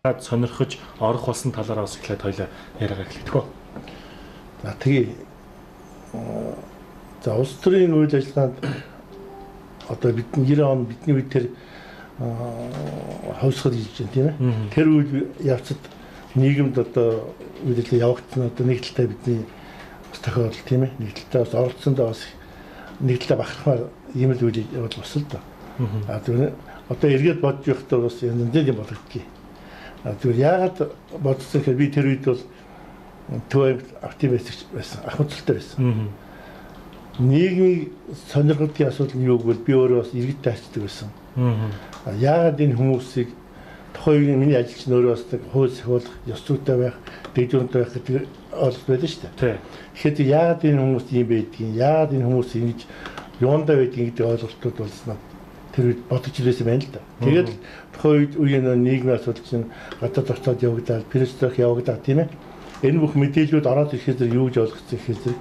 Сонирхож орох болсон талаараа бас эхлээд хоёлаа яриагаа эхлэх үү. За тэгээ. За улс төрийн үйл ажиллагаанд одоо бидний 90 он бидний үед тэр ховсгол хийж байна тийм ээ. Тэр үйл явцад нийгэмд одоо үйл ажиллагаа явагдсан одоо нэг талтай бидний бас тохиолдол тийм ээ. Нэг талтай бас оролцсондоо бас нэг талтай бахархмаар ийм л үйл явдал болсон л доо. А тэгвэл одоо эргээд бодж явахдаа бас янз янзын юм бодогдгийг. А тэгвэл яагаад бодсон гэхээр би тэр үед бол Төв аймагт актив байсан, ахмадтай байсан. Нийгмийг сонирхолтой асуудал нь юу гэвэл би өөрөө бас иргэдтэй харьцдаг байсан. Яагаад энэ хүмүүсийг тухайн үеийн миний ажилч нь өөрөө бас хууль сахиулах, ёс зүйтэй байх, дэжүүнтэй байх гэдэг ойлголт байлаа шүү дээ. Тэгэхээр яагаад энэ хүмүүс ийм байдгийг, яагаад энэ хүмүүс ингэж юундаа байдгийг гэдэг ойлголтууд болсон тэр үед бодож ирсэн байна л да. Тэгээд тухайн үед үеийн нийгмийн асуудал чинь гадаад зохицоод явагдаад, перестройк явагдаад тийм ээ. Энэ бүх мэдээллүүд ороод ирэхээр юу гэж ойлгосон гэхээр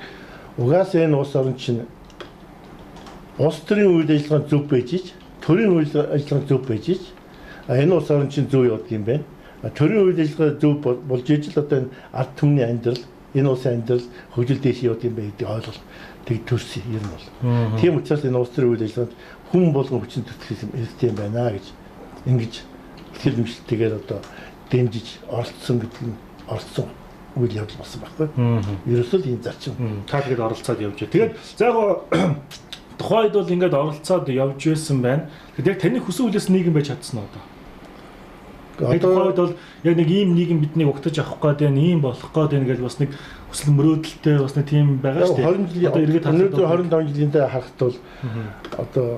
угаасаа энэ улс орон чинь улс төрийн үйл ажиллагаа зөв байж ич, төрийн үйл ажиллагаа зөв байж ич, энэ улс орон чинь зөв явдаг юм байна. Төрийн үйл ажиллагаа зөв болж иж л одоо энэ ард түмний амьдрал, энэ улсын амьдрал хөгжил дээш явдаг юм байна гэдэг ойлголт тэг төрсөн юм бол. Тийм учраас энэ улс төрийн үйл ажиллагаанд хүн болгон хүчин зүтгэх хэрэгтэй юм байна гэж ингэж ихтгэл үнэмшилтэйгээр одоо дэмжиж оролцсон гэдэг нь оролцсон үйл явдал болсон байхгүй. Ерөөсөө л ийм зарчим. Та тэгээд оролцоод явж байна. Тэгээд за яг тухайн үед бол ингээд оролцоод явж байсан байна. Тэгээд яг таны хүсэн үлээс нийгэм байж чадсан уу одоо? Одоо тухайн үед бол яг нэг ийм нийгэм биднийг угтаж авах гээд байна, ийм болох гээд байна гэж бас нэг хүсэл мөрөөдөлтэй бас нэг тийм байгаа шүү дээ. 20 жилийн одоо эргээд харахад 25 жилийн дараа харахад бол одоо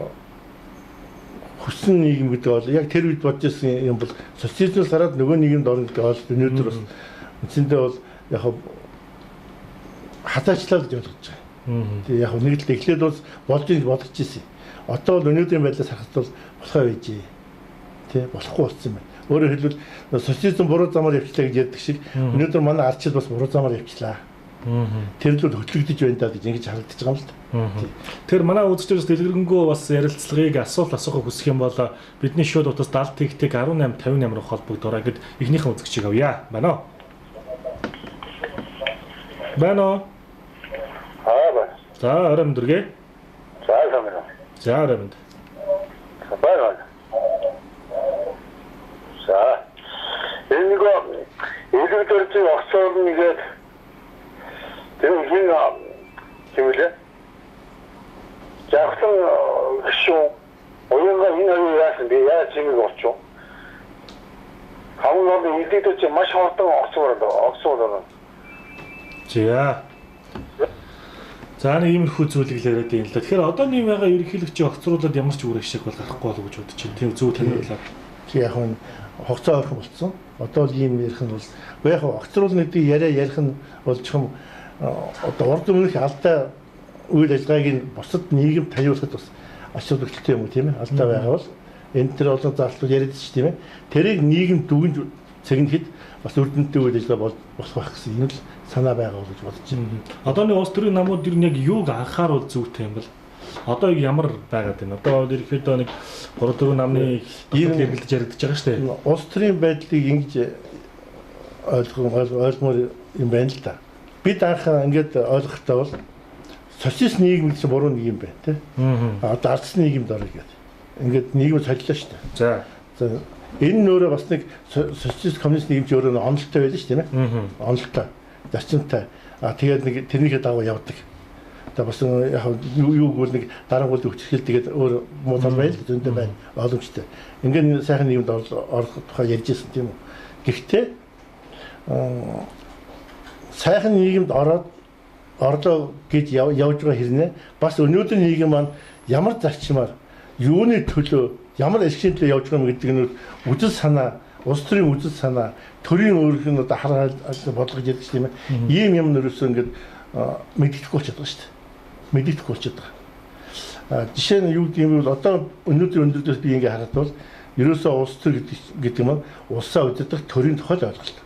хүссэн нийгэм гэдэг бол яг тэр үед бодож ирсэн юм бол социализмээс хараад нөгөө нийгэмд орно гэдэг бол өнөөдөр бас үндсэндээ бол яг хатаачлаа гэж ойлгож байгаа. Тэгээ яг нэг л эхлээд бол болж ийн бодож ирсэн. Одоо бол өнөөдрийн байдлаас харахад бол болохоо байжээ. Тэ болохгүй болсон юм байна. Өөрөөр хэлбэл социализм буруу замаар явчлаа гэж ярьдаг шиг өнөөдөр манай ардчил бас буруу замаар явчлаа. Тэр л хөтлөгдөж байна даа гэж ингэж харагдаж байгаа юм л да. Тэр манай үзэгчдээс дэлгэрэнгүй бас ярилцлагыг асуулт асуухыг хүсэх юм бол бидний шууд утас 70 тэгтэг 18 58 руу холбогдорой гэд эхнийхэн үзэгчийг авъя. Байна уу? Байна уу? Аа байна. За орой мэнд үргээ. За сайн байна. За орой мэнд. Байна. За. Энэ нэг элэг дөржин огцоор нэгээд тэр хин хэмлээ. Жагсан гişүн оюунга энэ хоёр яасан бэ? Яаж чимэг олчих? Хамгийн гол элэг дөржин маш хурдан огцоор. За. За нэг иймэрхүү зүйлийг л яриад юм л да. Тэгэхээр одоо нэг байгаа ерөнхийлөгчийн огцруулаад ямар ч үр ашиг бол гарахгүй болов гэж бодож байна. Тийм зөв таны талаар. Чи яг нь хугацаа ойрхон болцсон. Одоо л ийм ярих нь бол үгүй яг огцруулна гэдэг яриа ярих нь бол чухам одоо урд өмнөх алдаа үйл ажиллагааг нь бусад нийгэм таниулахад бас ач холбогдолтой юм уу тийм ээ. Алдаа байгаа бол энэ төр олон зарлууд яриад ч тийм ээ. Тэрийг нийгэм дүгнж цэгнэхэд бас үр дүнтэй үйл ажиллагаа болох байх гэсэн юм л санаа байгаа гэж бодож байна. Одооны улс төрийн намууд ер нь яг юуг анхааруул зүйтэй юм бол? Одоо яг ямар байгаад байна? Одоо ерөнхийдөө нэг 3 4 намны ийм хэрэглэж яригдж байгаа шүү дээ. Улс төрийн байдлыг ингэж ойлгомоор юм байна л да. Бид анх ингээд ойлгохдоо бол социалист нийгэм гэж буруу нэг юм байна тий. Одоо ардсан нийгэмд орё гэдэг. Ингээд нийгэм солилоо шүү дээ. За. За энэ нь өөрөө бас нэг социалист коммунист нийгэм чи өөрөө онолтой байлаа шүү дээ, тийм ээ. Онолтой, зарчимтай. А тэгээд нэг тэрнийхээ дагуу явдаг. Одоо бас яг юу гэвэл нэг дарангуул хүчрхэл тэгээд өөр муу тал байл зөндөө байна боломжтой. Ингээд сайхан нийгэмд орох тухай ярьж ирсэн тийм үү. Гэхдээ сайхан нийгэмд ороод орлоо гэж явж байгаа хэрнээ бас өнөөдрийн нийгэм маань ямар зарчмаар юуны төлөө ямар эрхийн төлөө явж байгаа юм гэдэг нь үзэл санаа, улс төрийн үзэл санаа, төрийн өөрийнх нь одоо хар бодлого гэдэг чинь тийм ээ. Ийм юм нөрөөсөө ингээд мэддэхгүй болчиход байгаа шүү дээ. Мэддэхгүй болчиход байгаа. Жишээ нь юу гэдэг юм бол одоо өнөөдрийн өндөрлөөс би ингээд харахад бол ерөөсөө улс төр гэдэг нь улсаа удирдах төрийн тухай ойлголт.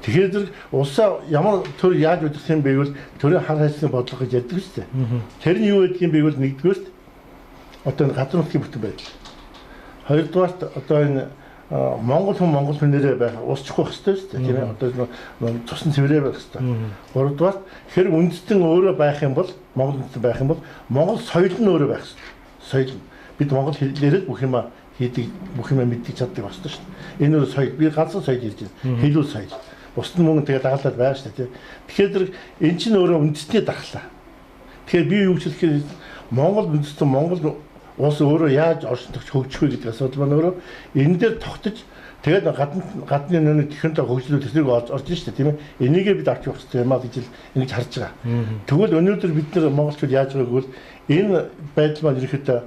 Тэгэхээр зэрэг улсаа ямар төр яаж удирдах юм бэ гэвэл төрийн хар хайцны бодлого гэж ярьдаг шүү дээ. Тэр нь юу гэдэг юм бэ гэвэл нэгдүгээрт одоо энэ газар нутгийн бүтэн байдал. Хоёрдугаарт одоо энэ Монгол хүн монгол хүнээрээ байх усчих байх хэрэгтэй шүү дээ, тийм ээ. Одоо цусан цэврээ байх хэрэгтэй. Гуравдугаар хэрэг үндэстэн өөрөө байх юм бол монгол үндэстэн байх юм бол монгол соёл нь өөрөө байх хэрэгтэй. Соёл нь. Бид монгол хэлээрээ бүх юма хийдэг, бүх юма мэддэг чаддаг байх хэрэгтэй шүү дээ. Энэ өөр соёл, би ганцхан соёл хэлж байна. Хэлүү соёл. Бусд нь мөн тэгээд дагалаад байгаа шүү дээ, тийм. Тэгэхээр эн чинь өөрөө үндэстний дархлаа. Тэгэхээр би юу гэж хэлэхээр Монгол үндэстэн Монгол улс өөрөө яаж оршин тогтч хөгжих вэ гэдэг асуудал маань өөрөө энэ дээр тогтож тэгээд гадны нэг техникийн хөгжлүүд тэрнийг орж шүү дээ, тийм ээ. Энийгээ бид авч явах хэрэгтэй юм а гэж л ингэж харж байгаа. Тэгвэл өнөөдөр бид нар монголчууд яаж байгааг бол энэ байдал маань ерөөхдөө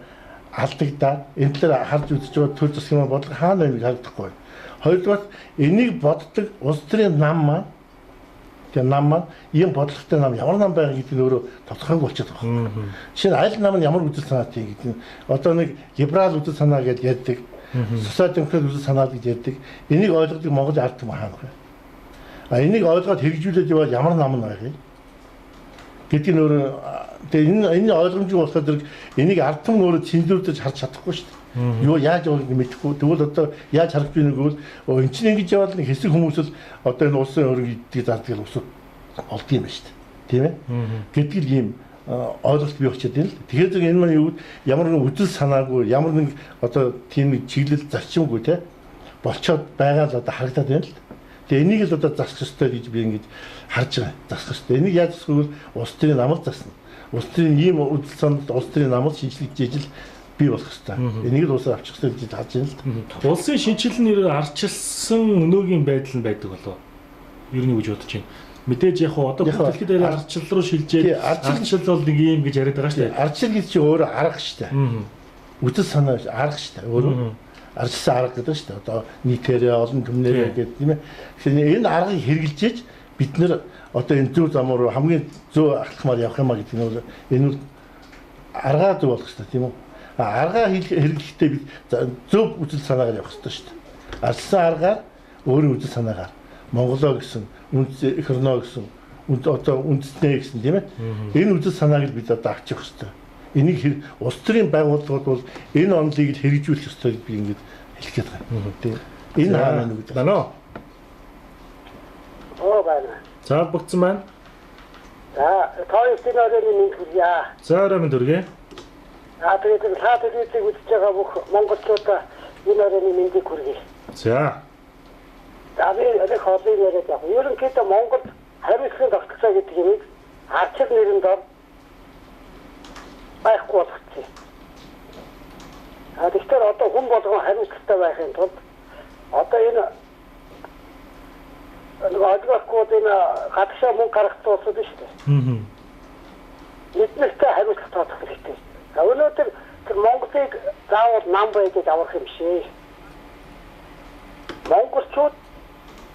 алдагдаад энэ талаар харж үзэж байгаа төр засгийн маань бодлого хаана байна гэж харагдахгүй байна. Хоёрдугаар энийг боддог улс төрийн нам маань тэгээ нам маань ийм бодлоготой нам ямар нам байгаа гэдэг нь өөрөө тодорхойгүй болчиход байгаа юм. Жишээ нь аль нам нь ямар үзэл санаатай гэдэг нь одоо нэг либерал үзэл санаа гэж ярьдаг, социал демократ үзэл санаа гэж ярьдаг. Энийг ойлгодог Монгол ард түмэн хаана вэ? А энийг ойлгоод хэрэгжүүлээд явбал ямар нам нь байх юм гэдэг нь өөрөө тэгээ энэ ойлгомжгүй болохоор зэрэг энийг ард түмэн өөрөө цензуурдаж харж чадахгүй шүү дээ. Юу яаж явахыг мэдэхгүй. Тэгвэл одоо яаж харах вэ гэвэл эн чинь ингэж явбал нэг хэсэг хүмүүс л одоо энэ улсын өрөг иддэг зардаг л усууд олдсон юм байна шүү дээ. Тийм ээ? Гэдэг л ийм ойлголт бий болчиход байна л. Тэгэхээр зэрэг энэ маань юу ямар нэгэн үзэл санаагүй, ямар нэг одоо тийм нэг чиглэл зарчимгүй те болчоод байгаа л одоо харагдаад байна л. Тэгээ энийг л одоо засах ёстой гэж би ингэж харж байгаа. Засах ёстой. Энийг яаж засах вэ гэвэл улс төрийн намал засна. Улс төрийн ийм үзэл санал улс төрийн намал шинжлэх жижил бий болох ёстой. Энийг л улсаар авчих ёстой гэж харж байна л да. Улсын шинжил нь ер арчилсан өнөөгийн байдал нь байдаг болов уу? Ер нь юу гэж бодож байна? Мэдээж яг хуу одоо бүх дэлхийд дээр арчил руу шилжээд арчил бол нэг юм гэж яриад байгаа шүү дээ. Арчил гэж чи өөрөө арга шүү дээ. Үзэл санаа биш арга шүү дээ. Өөрөө арчилсан арга гэдэг шүү дээ. Одоо нийтээрээ олон түмнээрээ гэдэг тийм ээ. Тэгэхээр энэ аргыг хэрэгжилж бид нэр одоо энэ зөв зам руу хамгийн зөв алхмаар явах юм а гэдэг нь энэ бол аргаа зөв болох хэрэгтэй тийм үү? Аргаа хэрэглэхдээ бид зөв үзэл санаагаар явах хэрэгтэй шүү дээ. Арчилсан аргаар өөрийн үзэл санаагаар Монголоо гэсэн, эх орноо гэсэн, одоо үндэстнээ гэсэн тийм ээ. Энэ үзэл санааг бид одоо авчих хэрэгтэй. Энийг улс төрийн байгууллагууд бол энэ онолыг л хэрэгжүүлэх ёстой гэж би ингэж хэлэх гээд байгаа. Тийм. Энэ хаана нэг гэж байна уу? Оо байна. За бүгдсэн байна. За, тооёрын оройн мэнд хүргье. За орой мэнд хүргье. За тэгээд та телевизийг үзэж байгаа бүх монголчуудаа энэ оройн мэндийг хүргье. За. За би нэг хоолыг яриад явах. Ерөнхийдөө Монгол хариуцлагын тогтолцоо гэдэг юмыг арчил нэрэн дор байхгүй болгочихсон. А тэгэхээр одоо хүн болгон хариуцлагатай байхын тулд одоо энэ нэг олигархууд энэ гадагшаа мөнгө гаргах улсууд шүү дээ. Эднэртэй хариуцлага тооцох хэрэгтэй. Өнөөдөр тэр Монголыг заавал нам бай гэж аврах юм шээ. Монголчууд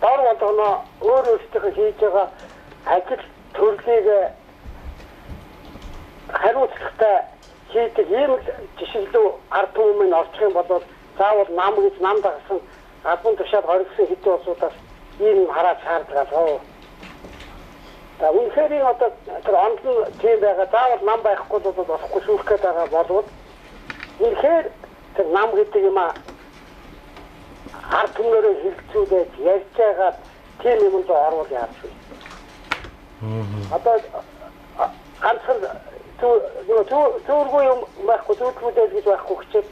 дор болгоно өөр өөрсдийнхөө хийж байгаа ажил төрлийг хариуцлагатай хийдэг ийм л жишгэлүү ард түмэн орчих юм бол заавал нам гэж нам дагсан албан тушаал хоригдсон хэдэн улсуудаас ийм юм хараад шаардлага. За үнэхээр энэ одоо тэр онол нь тийм байгаа заавал нам байхгүй бол болохгүй шүүх гээд байгаа болвол үнэхээр тэр нам гэдэг юм а ард түмнэрээ хэлцүүлээд ярьж байгаа тийм юм руу орвол яах вэ? Одоо ганцхан зүүргүй юм байхгүй зүүргүүдэл гэж байхгүй хичээл.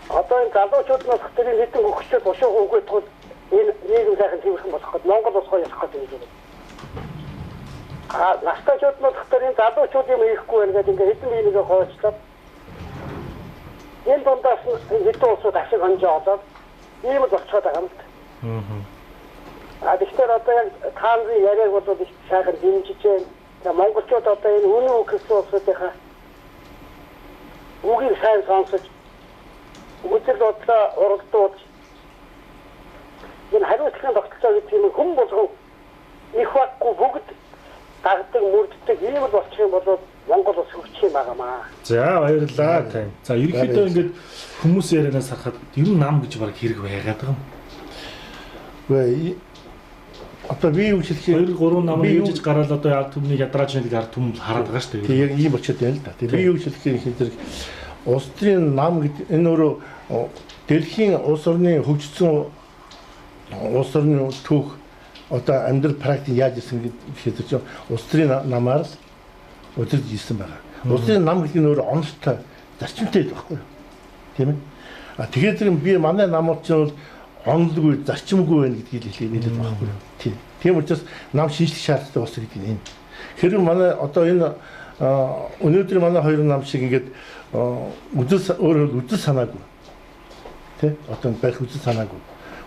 Одоо энэ залуучууд нас тэрийн хэдэн хөгчөөд бушуу хөвгөөд тул энэ нийгэм сайхан цэвэрхэн болох гээд Монгол улсаа явах гээд юм шиг. А настайчууд нас тэрийн залуучууд юм хийхгүй байна гэдэг ингээ хэдэн биенийгээ хойчлоод энэ дундаас хэдэн улсууд ашиг хонжоо олоод ийм л болчиход байгаа юм л. А тэгэхээр одоо яг та нарын яриаг бол их сайхан дэмжиж байна. Тэгээ монголчууд одоо энэ үнэн үг гэсэн улсуудынхаа үгийг сайн сонсож үзэл бодлоо уралдуулж энэ хариуцлагын тогтолцоо гэдэг юм хүн болгон их баггүй бүгд дагдаг мөрддөг ийм л болчих юм бол Монгол улс хөгжих юм байгаамаа. За баярлалаа тань. За ерөнхийдөө ингээд хүмүүс ярианаас харахад ер нь нам гэж баг хэрэг байгаад байгаа юм. Үгүй одоо би юу хэлэх 2 3 нам юужж гараал одоо ард түмнийг ядрааж нэг ард түмэн хараад байгаа шүү дээ. Тэг яг ийм болчиход байна л да. Тэг би юу хэлэх юм хэрэг улс төрийн нам гэдэг энэ өөрөө Дэлхийн улс орны хөгжсөн улс орны түүх одоо амьдрал практик яаж исэн гэхэд чинь улс төрийн намаар л удирдах исэн байгаа. Улс төрийн нам гэдэг нь өөр онолтой зарчимтай байхгүй юу? Тийм ээ. А тэгэхээр зэрэг би манай намууд чинь бол онолгүй зарчимгүй байна гэдгийг хэлээд байгаа байхгүй юу? Тийм. Тийм учраас нам шинжлэх шаардлагатай болсон гэдэг нь энэ. Хэрвээ манай одоо энэ өнөөдөр манай хоёр нам шиг ингээд үзэл өөрөөр үзэл санаагүй. Тэ? Одоо байх үзэл санаагүй.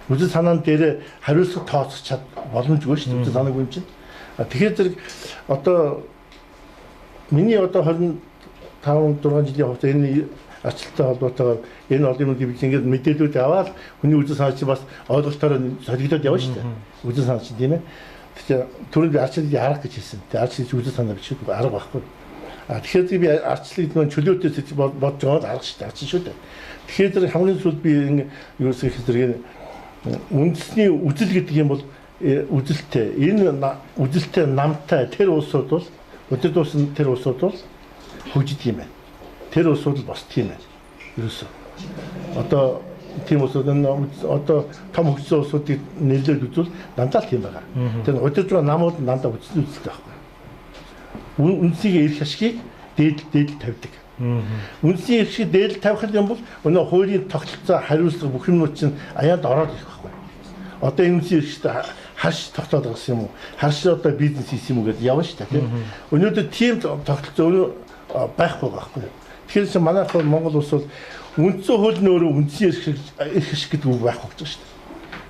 Үзэл санаан дээр хариуцлага тооцох чад боломжгүй шүү дээ. Үзэл санаагүй юм чинь. Тэгэхээр зэрэг одоо миний одоо 25 6 жилийн хугацаа энэ арчлалтай холбоотойгоор энэ олон юмыг би ингээд мэдээлүүд аваад хүний үзэл санаа чинь бас ойлголтоор солигдоод явна шүү дээ. Үзэл санаа чинь тийм ээ. Тэгэхээр түрүүнд би арчлалыг арга гэж хэлсэн. Тэгээ арчлал үзэл санаа биш үү? Арга байхгүй. А тэгэхээр би арчлалыг нөө чөлөөтэй бодож байгаа л арга шүү дээ. Арчин шүү дээ. Тэгэхээр зэрэг хамгийн сүүлд би юу гэхээр зэрэг үндэсний үзэл гэдэг юм бол үзэлтэй энэ үзэлтэй намтай тэр улсууд бол өдөр дуусна тэр улсууд бол хөгждөг юм байна. Тэр улсууд л босдөг юм байна. Ерөөсөө. Одоо тийм улсууд энэ одоо том хөгжсөн улсуудыг нэрлээд үзвэл дандаа л тийм байгаа. Тэр удирж байгаа намууд дандаа үндсний үзэлтэй байхгүй. Үндсийг эрх ашгийг дээдл тавьдаг. Үндсийн эрх ашиг дээдл тавих юм бол өнөө хуулийн тогтолцоо хариуцлага бүх юмнууд чинь аяанд ороод ирэх байхгүй. Одоо энэ үндсийн эрх ашигт харш тогтоод гарсан юм уу? Харш одоо бизнес хийсэн юм уу гэдээ явна шүү дээ, тийм. Өнөөдөр тийм тогтолцоо байхгүй байхгүй. Тэгэхээр чи манайх бол Монгол улс бол үндсэн хууль нь өөрөө үндсэн эрх ашиг гэдэг үг байхгүй гэж байна шүү дээ.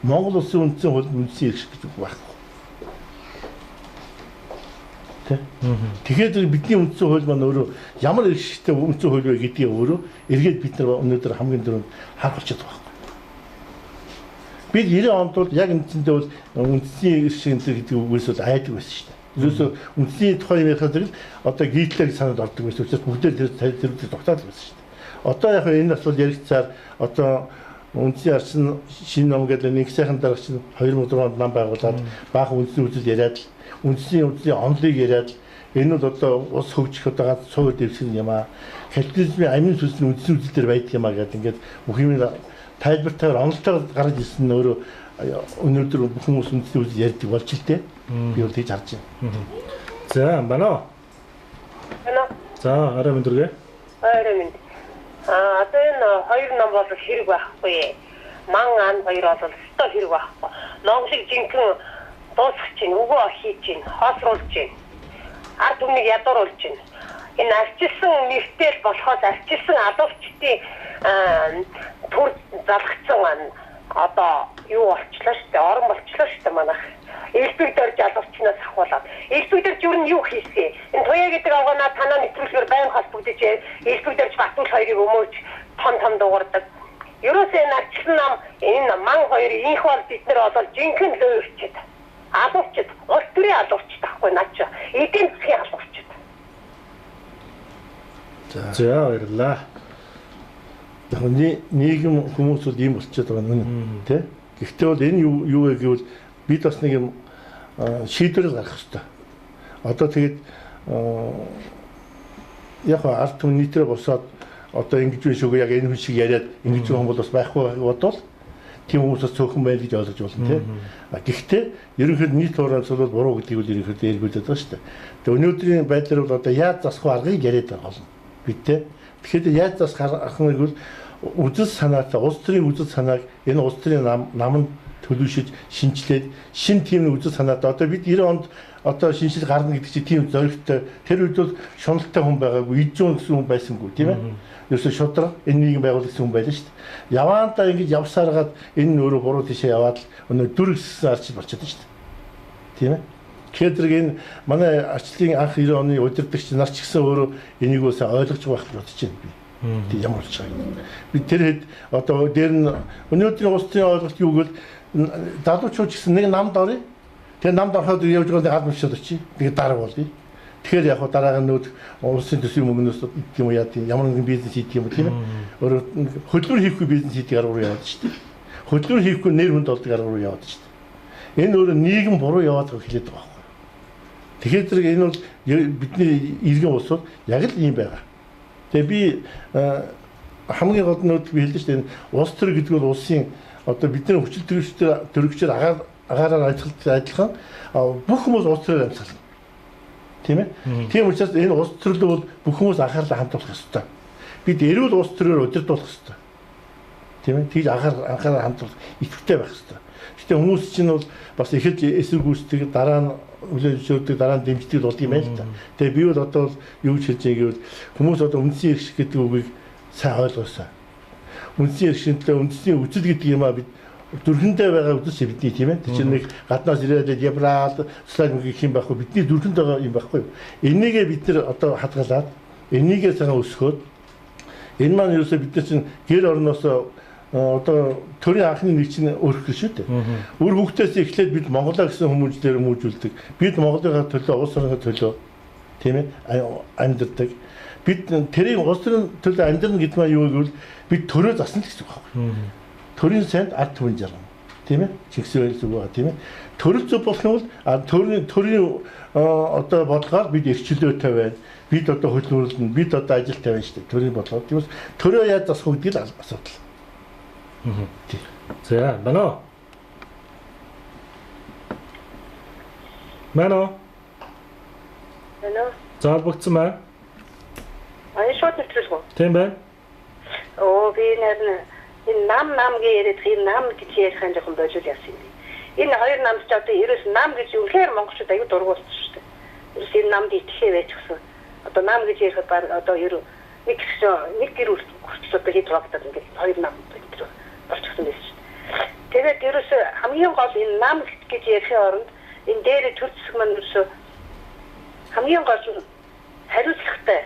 Монгол улсын үндсэн хууль нь үндсэн эрх ашиг гэдэг үг байхгүй. Тэ? Тэгэхээр бидний үндсэн хууль маань өөрөө ямар эрх ашигтай үндсэн хууль вэ гэдгийг өөрөө эргээд бид нар өнөөдөр хамгийн түрүүнд харах болчиход байгаа байхгүй. Бид 90 онд бол яг үндсэндээ бол үндсийн эрх ашиг гэдэг үгээс бол айдаг байсан шүү дээ. Ерөөсөө үндсийн тухай юм ярихад л одоо Гитлерийг санаад ордог байсан учраас бүгдээр тэр тэр тогтоод байсан шүү дээ. Одоо яг энэ асуудал яригдсаар одоо үндсийн арчин шинэ ном гэдэг нэг сайхан дарга чинь 2006 онд нам байгуулад баахан үндсийн үзэл яриад л үндсийн үзлийн онолыг яриад энэ бол одоо улс хөгжих одоо ганц суур дэвшин юм аа. Капитализмын амин сүнс нь үндсийн үзэл дээр байдаг юм аа гэдэг ингээд бүх юм тайлбартайгаар онолтойгоор гарч ирсэн нь өөрөө өнөөдөр бүх хүмүүс үндсийн үзэл ярьдаг болж л дээ. Би бол тэгж харж байна. За, байна уу? Байна. За, арай мэндэргээ. Арай мэнд. А одоо энэ хоёр ном бол хэрэг байхгүй. Ман ан хоёр бол өстой хэрэг байхгүй. Монголыг жинхэнэ дуусгах чинь, үгөө хийж чинь, хоосруулж чинь, ард түмнийг ядууруулж чинь. Энэ арчилсан нэртэл болохоос арчилсан алуурчдын төр залгацсан одоо юу болчлоо шүү дээ, орон болчлоо шүү дээ манайх. Элбэг дөрж алуурчнаас ахуулаад. Элбэг дөрж юу нь юу хийсэн? Энэ туяа гэдэг авгаанаа танаа нэвтрүүлгээр байн холбогдож элбэг дөрж Батүл хоёрыг өмөөж том том дуугардаг. Ерөөсөө энэ арчилсан нам энэ ман хоёр инх бол бид нар бол жинхэнэ лөөрчд. Алуурчд, улс төрийн алуурчд ахгүй наач. Эдийн засгийн алуурчд. За баярлалаа. Яг нийгэм хүмүүс бол ийм болчиход байгаа нь үнэн тий. Гэхдээ бол энэ юу вэ гэвэл бид бас нэг юм шийдвэр гаргах хэрэгтэй. Одоо тэгээд яг ард түмэн нийтрээ босоод одоо ингэж биш үгүй яг энэ хүн шиг яриад ингэж хүн бол бас байхгүй бодвол тийм хүмүүс бас цөөхөн байл гэж ойлгож болно тий. Гэхдээ ерөнхийдөө нийт хурамсал бол буруу гэдгийг бол ерөнхийдөө эргүүлээд байгаа шүү дээ. Тэгээ өнөөдрийн байдлаар бол одоо яаж засах вэ аргыг яриад байгаа болно. Бид тий. Тэгэхээр яаж засах арга нь гэвэл үзэл санаатай улс төрийн үзэл санааг энэ улс төрийн нам нь төлөвшөж шинчлээд шин тийм үзэл санаатай одоо бид 90 онд одоо шинжил гарна гэдэг чинь тийм зоригтой тэр үед бол шуналтай хүн байгаагүй ижүүн гэсэн хүн байсангүй тийм ээ. Ерөөсө шудраг энэ нийгэм байгуул гэсэн хүн байлаа шүү дээ. Яваандаа ингэж явсараад энэ нь өөрөө буруу тийшээ яваад л өнөө дүр гэсэн арчил болчиход шүү дээ. Тийм ээ. Тэгэхээр зэрэг энэ манай арчлалын анх 90 оны удирдагч нар ч гэсэн өөрөө энийг үсээ ойлгож байх гэж бодож байна би. Тэг ямар болж байгаа юм. Би тэр хэд одоо дээр нь өнөөдрийн улс төрийн ойлголт юу гэвэл залуучууд гэсэн нэг намд оръё. Тэгээ намд ороход явж байгаа нэг албан тушаал очие. Тэгээ дарга болъё. Тэгэхээр яг дараагийн нүүд улсын төсвийн мөнгнөөс идэх юм уу яа тийм ямар нэгэн бизнес хийдэг юм уу тийм ээ. Өөрөө хөдөлмөр хийхгүй бизнес хийдэг арга руу яваад шүү дээ. Хөдөлмөр хийхгүй нэр хүнд олдог арга руу яваад шүү дээ. Энэ өөрөө нийгэм буруу яваад байгааг хэлээд байгаа байхгүй. Тэгэхээр зэрэг энэ бол бидний иргэн улс бол яг л ийм байгаа. Тэгээ би хамгийн гол нь би хэлсэн шүү дээ. Энэ улс төр гэдэг бол улсын одоо бидний хүчил төрөгчдөр агаараар адилхан бүх хүмүүс улс төрөөр амьсгална. Тийм ээ. Тийм учраас энэ улс төрлөө бол бүх хүмүүс анхаарлаа хандуулах ёстой. Бид эрүүл улс төрөөр удирдуулах ёстой. Тийм ээ. Тэгж анхаарал хандуулах идэвхтэй байх ёстой. Гэтэ хүмүүс чинь бол бас эхэлж эсэргүүцдэг, дараа нь хүлээж зөвшөөрдөг, дараа нь дэмждэг бол юм байна л та. Тэгээ би бол одоо юу гэж хэлж байгаа гэвэл хүмүүс одоо үндсэн эрх гэдэг үгийг сайн ойлгосоо. Үндсэн эрх шинэлээ үндэсний үзэл гэдэг юм а бид зүрхэндээ байгаа үзэл бидний тийм ээ. Тэр чинь нэг гаднаас ирээд либерал, социализм гэх юм байхгүй. Бидний зүрхэнд байгаа юм байхгүй. Энийгээ бид нар одоо хадгалаад, энийгээ сайн өсгөөд энэ маань ерөөсөө бид нар чинь гэр орноос одоо төрийн анхны нэг чинь өрхөх шүү дээ. Үр хүүхдээс эхлээд бид Монголоо гэсэн хүмүүжлээр хүмүүжүүлдэг. Бид Монголынхаа төлөө, улс орныхаа төлөө тийм ээ амьдардаг. Бид тэрийг улс төрийн төлөө амьдрна гэдэг нь юу гэвэл бид төрөө засна л гэсэн үг байхгүй. Төрийн сайнд ард түмэн жаргана. Тийм ээ? Чигсээ байл зүг байгаа тийм ээ. Төрөл зөв болох юм бол төрийн одоо бодлогоор бид эрхчлөөтэй байна. Бид одоо хөдөлмөрлөнө, бид одоо ажилтай байна шүү дээ. Төрийн бодлогоор. Тийм ээ. Төрөө яаж засах вэ гэдэг л асуудал. За, байна уу? Байна уу? Байна уу? За, холбогдсон байна. Аа, шууд нэвтрүүлэх үү? Тийм байна. Оо, би нэр энэ нам гэж яриад энэ нам гэж ярих нь жоохон болиул яасан юм бэ? Энэ хоёр намд ч одоо ерөөс нам гэж үнэхээр монголчууд аюу дургу болсон шүү дээ. Ерөөс энэ намд итгэхээ байчихсан. Одоо нам гэж ярихад баг одоо ерөө нэг нэг гэр хүртэл одоо хэд хуваагдаад ингээд хоёр нам энэ болчихсон байсан шүү дээ. Тэгээд ерөөсөө хамгийн гол энэ нам гэж ярихын оронд энэ дээр төр зэсэг маань ерөөсөө хамгийн гол нь хариуцлагатай.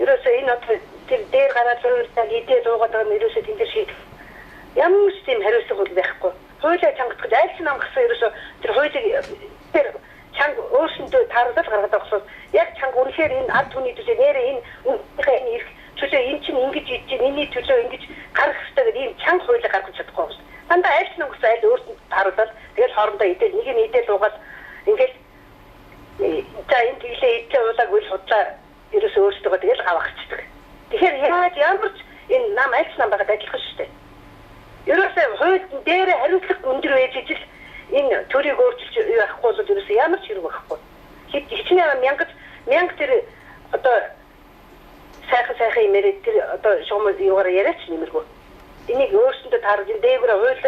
Ерөөсөө энэ одоо тэр дээр гараад зурвалтай идээ дуугаад байгаа нь ерөөсөө тэн дээр шийдэх. Ямар ч тийм хариуцлага бол байхгүй. Хуулиа чангах гэж аль ч нам гэсэн ерөөсөө тэр хуулийг тэр чанга өөрсөндөө тааруулаад гаргаад байгаа болохоор яг чанга үнэхээр энэ ард түмний төлөө нэрээ энэ үнэхээр энэ эрх төлөө энэ чинь ингэж хийж чинь энэний төлөө ингэж гаргах хэрэгтэй гэдэг ийм чанга хуулийг гаргаж чадахгүй байна. Дандаа аль ч нам гэсэн аль өөрсөнд тааруулаад тэгэл хоорондоо идэл нэг нь идэл дуугаад ингээл за энэ тэглээ идэл уулаагүй л худлаа ерөөсөө өөрсдөө тэгэл авахчдаг. Тэгэхээр яаж ямар ч энэ нам аль ч нам байгаад адилхан шүү дээ. Ерөөсөө хууль дээр хариуцлага өндөр байж ижил энэ төрийг өөрчилж явахгүй бол ерөөсөө ямар ч хэрэг байхгүй. Хичнээн мянга тэр одоо сайхан юм яриад тэр одоо шугам юугаар яриач нэмэргүй. Энийг өөрсөндөө тааруулж энэ дээгүүр хууль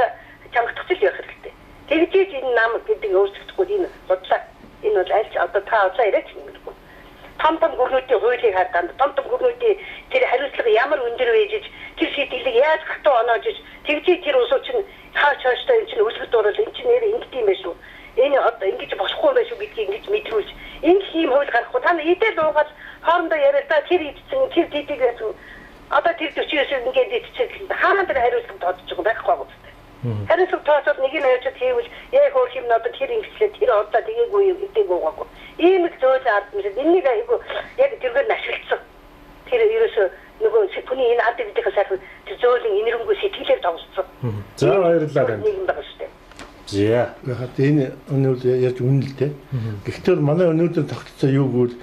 чангатгах л явах хэрэгтэй. Тэгжээж энэ нам гэдэг өөрчлөгдөхгүй энэ худлаа. Энэ бол аль ч одоо та удлаа яриач нэмэргүй. Том том гүрнүүдийн хуулийг хардаа том том гүрнүүдийн тэр хариуцлага ямар өндөр байж тэр шийдэлийг яаж хатуу оноож тэгжээ тэр улсууд чинь хаач хааштай энэ чинь үлгэр дуурайл энэ чинь нэр ингэдэм юм байна шүү. Энэ одоо ингэж болохгүй юм байна шүү гэдгийг ингэж мэдрүүлж ингэ ийм хууль гаргахгүй та нар идэл уугаад хоорондоо яриад та тэр идсэн тэр дидийг байсан одоо тэр 49 ингээд идчихсэн хаана тэр хариуцлага тоодож байгаа байхгүй байгаа. Хариуцлага тооцоод нэг нь авчиад хийвэл яг хөөх юм одоо тэр ингэчлээ тэр одоо тэгээгүй юм идээгүй байгаагүй. Ийм л зөөл ард юм шиг энэнийг айгу яг тэргээр нь ашигласан. Тэр ерөөсөө нөгөө хүний энэ ард бидийнхээ сайхан тэр зөөлөн инэрэнгүй сэтгэлээр тоглолцсон. За баярлалаа танд. Нийгэм байгаа шүү дээ. За. Яг энэ өнөө ярьж үнэн л дээ. Гэхдээ манай өнөөдөр тогтолцоо юу гэвэл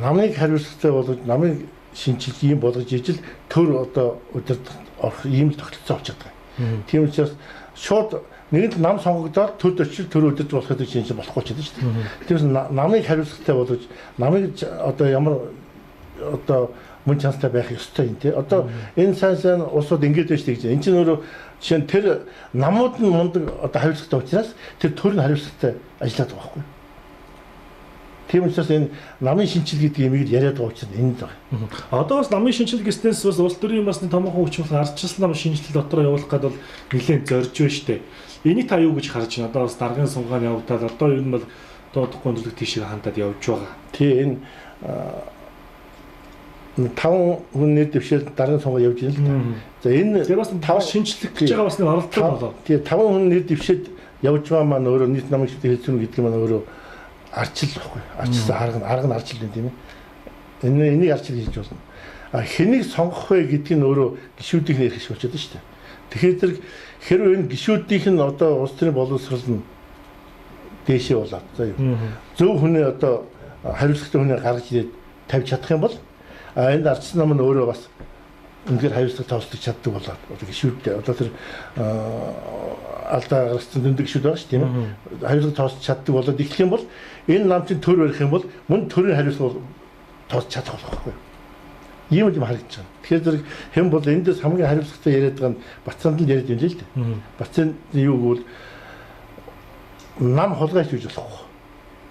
намыг хариуцлагатай болгож намыг шинчилж ийм болгож ижил төр одоо удирдах орох ийм л тогтолцоо болчиход байгаа. Тийм учраас шууд нэгэнт нам сонгогдоод төрд очил төр өдөрж болох гэдэг чинь болохгүй ч гэдэг шүү дээ. Тийм учраас намыг хариуцлагатай болгож намыг одоо ямар одоо мөн чанартай байх ёстой юм тий. Одоо энэ сайн улсууд ингэж байж гэж. Энэ чинь өөрөө жишээ нь тэр намууд нь мундаг одоо хариуцлагатай учраас тэр төр нь хариуцлагатай ажиллаад байгаа байхгүй. Тийм учраас энэ намын шинжил гэдэг юмыг яриад байгаа учраас энэ л байна. Одоо бас намын шинжил гэснээс бас улс төрийн бас нэг томоохон хүч болох ардчилсан нам шинжил дотор явуулах гээд бол нэлээд зорж байна шүү дээ. Энийг та юу гэж харж байна? Одоо бас даргын сунгаан явагдаад одоо ер нь бол дуудахгүй өндөрлөг тийшээ хандаад явж байгаа. Тий энэ 5 хүн нэр дэвшээл даргын сунгаа явж байна л да. За энэ тэр бас 5 шинжлэх гэж байгаа бас нэг оролдлого болоо. Тий 5 хүн нэр дэвшээд явж байгаа маань өөрөө нийт намын шинжил хэлцүүн гэдэг маань өөрөө арчил байхгүй. Арчилсан арга нь арчил юм тийм ээ. Энийг арчил хийж болно. А хэнийг сонгох вэ гэдг нь өөрөө гишүүдийн эрх шиг болчиход шүү дээ. Тэгэхээр зэрэг хэрвээ энэ гишүүдийнх нь одоо улс төрийн боловсрол нь дээшээ болоод за юу. Зөв хүний одоо хариуцлагатай хүнийг гаргаж ирээд тавьж чадах юм бол а энд арчсан нам нь өөрөө бас үнэхээр хариуцлага тооцож чаддаг болоод одоо гишүүдтэй одоо тэр алдаа гаргасан дүндэг гишүүд байгаа шүү тийм ээ. Хариуцлага тооцож чаддаг болоод эхлэх юм бол энэ нам чинь төр барих юм бол мөн төрийн хариуцлага тооцож чадах болох байхгүй. Ийм юм харагдаж байгаа. Тэгэхээр зэрэг хэн бол эндээс хамгийн хариуцлагатай яриад байгаа нь Батсанд л яриад юм л дээ. Батсан юу гэвэл нам хулгайч гэж болохгүй.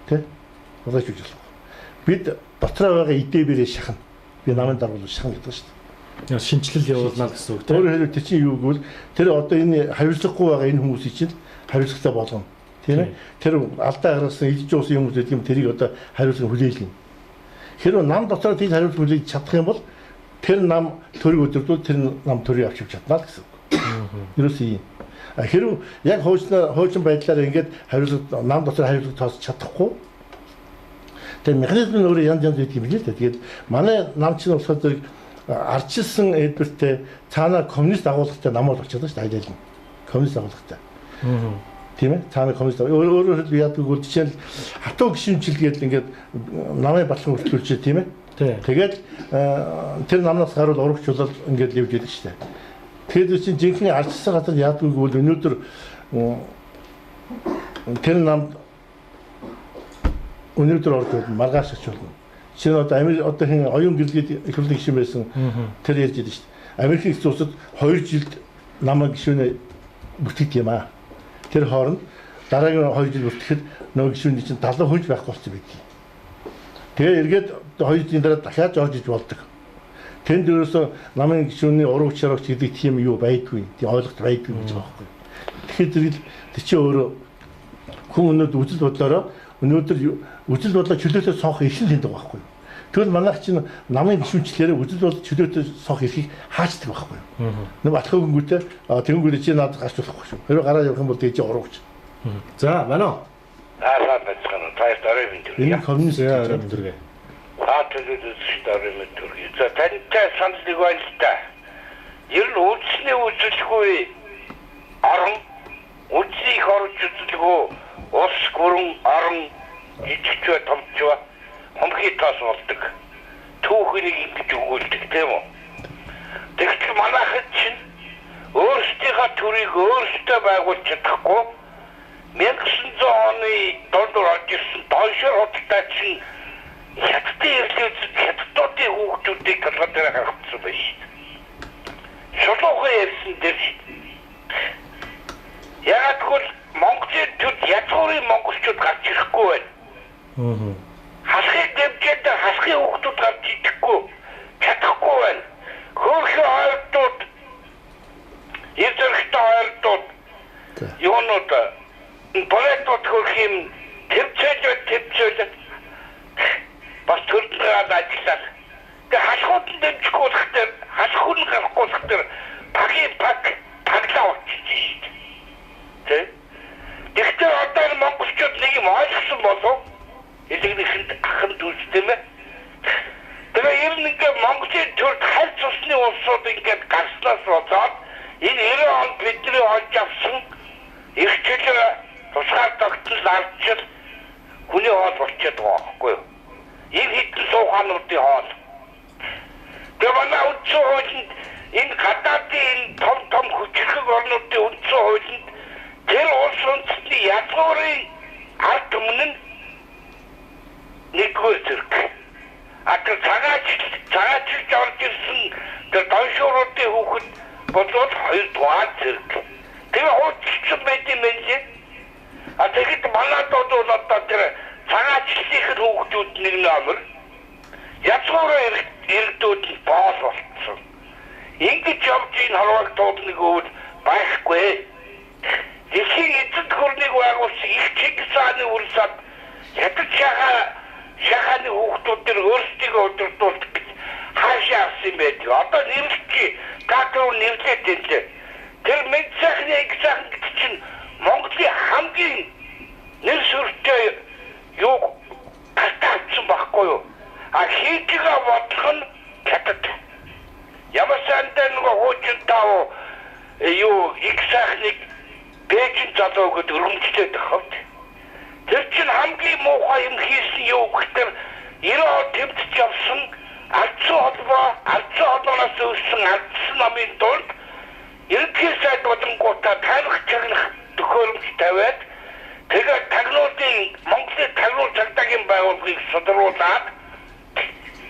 Тэ? Хулгайч гэж болохгүй. Бид дотроо байгаа идэ бэрээ шахна. Би намын даргуул шахна гэдэг шүү дээ. Шинэчлэл явуулна гэсэн үг тийм. Өөрөөр хэлбэл тэр чинь юу гэвэл тэр одоо энэ хариуцлагагүй байгаа энэ хүмүүсийг чинь хариуцлагатай болгоно. Тийм ээ. Тэр алдаа гаргасан идэж уусан юм гэдэг юм тэрийг одоо хариуцлага хүлээлгэнэ. Хэрвээ нам дотроо тийм хариуцлага хүлээж чадах юм бол тэр нам төрийг өдөрдүүл тэр нам төрийг авч явж чадна л гэсэн үг. Ерөөсөө юм. Хэрвээ яг хуучин байдлаар ингээд хариуцлага нам дотор хариуцлага тооцож чадахгүй тэр механизм нь өөрөө янз янз байдаг юм билээ л дээ. Тэгээд манай нам чинь болохоор зэрэг арчилсан хэлбэртэй цаанаа коммунист агуулгатай намууд болчиход байгаа шүү дээ. Аялал нь коммунист агуулгатай. Тийм ээ. Цаанаа коммунист өөрөөр хэлбэл яадаг бол жишээ нь хатуу гишүүнчил гэдэг ингээд намын батлан өртгүүлжээ тийм ээ. Тэгээд тэр намнаас гарвал урагчлал ингээд явж идэг шүү дээ. Тэгэхээр чинь жинхэнэ арчилсан газар яадаг бол өнөөдөр тэр намд өнөөдөр орж болно, маргааш очиж болно. Жишээ нь одоо Америк одоо хин оюун гэрлэгээд их хурлын гишүүн байсан тэр ярьж идэв шүү дээ. Америкийн их улсад 2 жилд намын гишүүнээ бүртгэдэг юм аа. Тэр хооронд дараагийн 2 жил бүртгэхэд нөгөө гишүүний чинь 70 хүнж байхгүй болсон байдаг. Тэгээ эргээд 2 жилийн дараа дахиад орж иж болдог. Тэнд ерөөсөө намын гишүүний урагч шарагч гэдэг тийм юу байдгүй. Тийм ойлголт байдгүй гэж байгаа байхгүй. Тэгэхээр зэрэг тэр чинь өөрөө хүн өнөөдөр үзэл бодлороо өнөөдөр үзэл бодлоо чөлөөтэй сонгох эрх нь тэнд байгаа байхгүй. Тэгвэл манайх чинь намын гишүүнчлэрээ үзэл бодлоо чөлөөтэй сонгох эрхийг хаачдаг байхгүй. Нэг батлах хөнгүүтэй тэгэнгүүтээ чи надад гарч болохгүй шүү. Хэрвээ гараа явах юм бол тэгээ чи урагч. За байна уу? Аа байцгаана. Та нарт орой мэнд төргий. Энэ коммунист орой мэнд төргий. Та төлөв үзэгчид орой мэнд төргий. За тантай санал нэг байна л та. Ер нь үндэсний үзэлгүй орон үндэсний их орж үзэлгүй улс гүрэн орон жижигчвэ томчвэ хомхи тас болдог. Түүхнийг ингэж өгүүлдэг тийм үү? Тэгтэл манайхад чинь өөрсдийнхөө төрийг өөрсдөө байгуулж чадахгүй 1900 оны дундуур орж ирсэн доншор худалдаа чинь хятадын ирлүүд хятадуудын хүүхдүүдийг толгой дээр гаргацсан байна шүү дээ. Шулуухан ярьсан дээр шүү дээ. Яагаад гэвэл Монголын төрд язгуурын монголчууд гарч ирэхгүй байна. Халахын дэмжээнд халахын хүүхдүүд гарч идэхгүй чадахгүй байна. Хөөрхөн ойрдууд, эр зөрөгтэй ойрдууд, юунууд болетууд хөрх юм тэмцээл бас төрдгөөд ажиллаад. Тэгээ халахууд нь дэмжихгүй болох дээр, халах нь гарахгүй болох дээр багийн баг таглаа болчихж шүү дээ. Тэ? Тэгэхдээ одоо энэ монголчууд нэг юм ойлгосон болов элэгнийхэнд ахын дүүс тийм ээ. Тэгээ ер нь ингээ Монголын төрд хальт цусны улсууд ингээд гарснаас болоод энэ 90 онд бидний олж авсан их чөлөө тусгаар тогтнол ардчил хүний хоол болчиход байгаа байхгүй юу? Энэ хэдэн суухаануудын хоол. Тэгээ манай үндсэн хуулинд энэ гадаадын энэ том том хүчирхэг орнуудын үндсэн хуулинд тэр улс үндэстний язгуурын ард түмэн нь нэгдүгээр зэрэг. А тэр цагаачилж орж ирсэн тэр доншууруудын хүүхэд болвол хоёрдугаар зэрэг. Тэр хуучлсан байт юм лээ. А тэгэхэд манайд бол одоо тэр цагаачлалын хүүхдүүд нэг номер язгуурын иргэдүүд нь боол болцсон. Ингэж явж энэ хорвоог туулныг өвөл байхгүй. Дэлхийн эзэнт хөрнийг байгуулсан их Чингис хааны үрсад хятад шахааны хүүхдүүд төр өөрсдийгөө удирдуулах гэж хаашаа авсан юм байдаг. Одоо нэрлэлч та түр нэрлээд байлээ. Тэр мэд сайхны их сайхан гэдэг чинь Монголын хамгийн нэр сүртэй юу гартаа авсан байхгүй юу? А хийж байгаа бодлого нь хятад. Ямар сандаа нөгөө хуучин тав юу их сайхныг Бээжин залуу гэд өргөмжлээд тахавд. Тэр чинь хамгийн муухай юм хийсэн юу гэхээр 90 он тэмцэж явсан Ардсан холбоо, ардсан холбооноос үүссэн ардсан намын дунд ерөнхий сайд болонгуудаа тарих чагнах төхөөрөмж тавиад тэгээд тагнуулын Монголын тагнуул цагдаагийн байгууллагыг сударуулад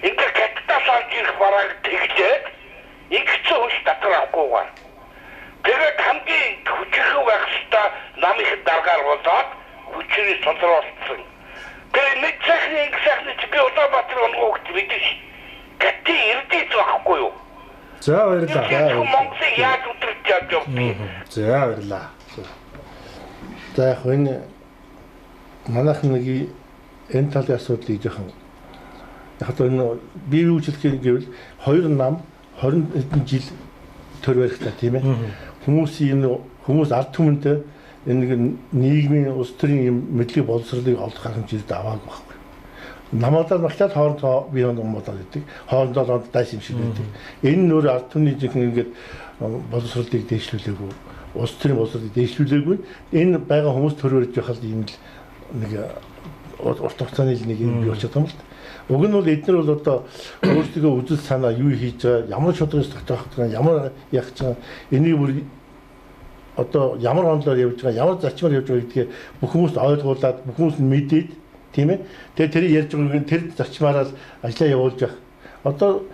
ингээд хятадаас орж ирэх барааг тэгжээд ингэсэн хүч татвар авахгүйгээр тэгээд хамгийн хүчирхэг байх ёстой намын даргаар болоод хүчээр сударуулсан. Тэгээд нэг сайхны ингэ сайхны чи би Улаанбаатар онгоогт мэдэн ш. Гатийн эрдээц байхгүй юу? За баярлалаа. Монголыг яаж өдөрч явж явдгийг. За баярлалаа. За яг энэ манайх нэг энэ талын асуудлыг жоохон яг одоо энэ бие үйлчлэх гэвэл хоёр нам 20 хэдэн жил төр барихтаа тийм ээ. Хүмүүсийн энэ хүмүүс ард түмэндээ энэ нэг нийгмийн улс төрийн юм мэдлэг боловсролыг олох хэмжээнд аваагүй байхгүй. Намуудаар магтаад хоорондоо бие муудаад идэг. Хоорондоо дайс юм шиг байдаг. Энэ нөр ард түмний жинхэнэ ингээд боловсролыг дээшлүүлээгүй, улс төрийн боловсролыг дээшлүүлээгүй. Энэ байгаа хүмүүс төр барьж байхад ийм л нэг урт хугацааны л нэг юм бий болчиход байгаа юм л. Уг нь бол эднэр бол одоо өөрсдөө үзэл санаа юу хийж байгаа, ямар шударгаас тогтоох байгаа, ямар яах гэж байгаа, энийг бүр одоо ямар онолоор явж байгаа, ямар зарчмаар явж байгаа гэдгээ бүх хүмүүст ойлгуулад, бүх хүмүүс нь мэдээд, тийм ээ. Тэгээ тэр ярьж байгааг нь тэр зарчмаараа л ажлаа явуулж явах. Одоо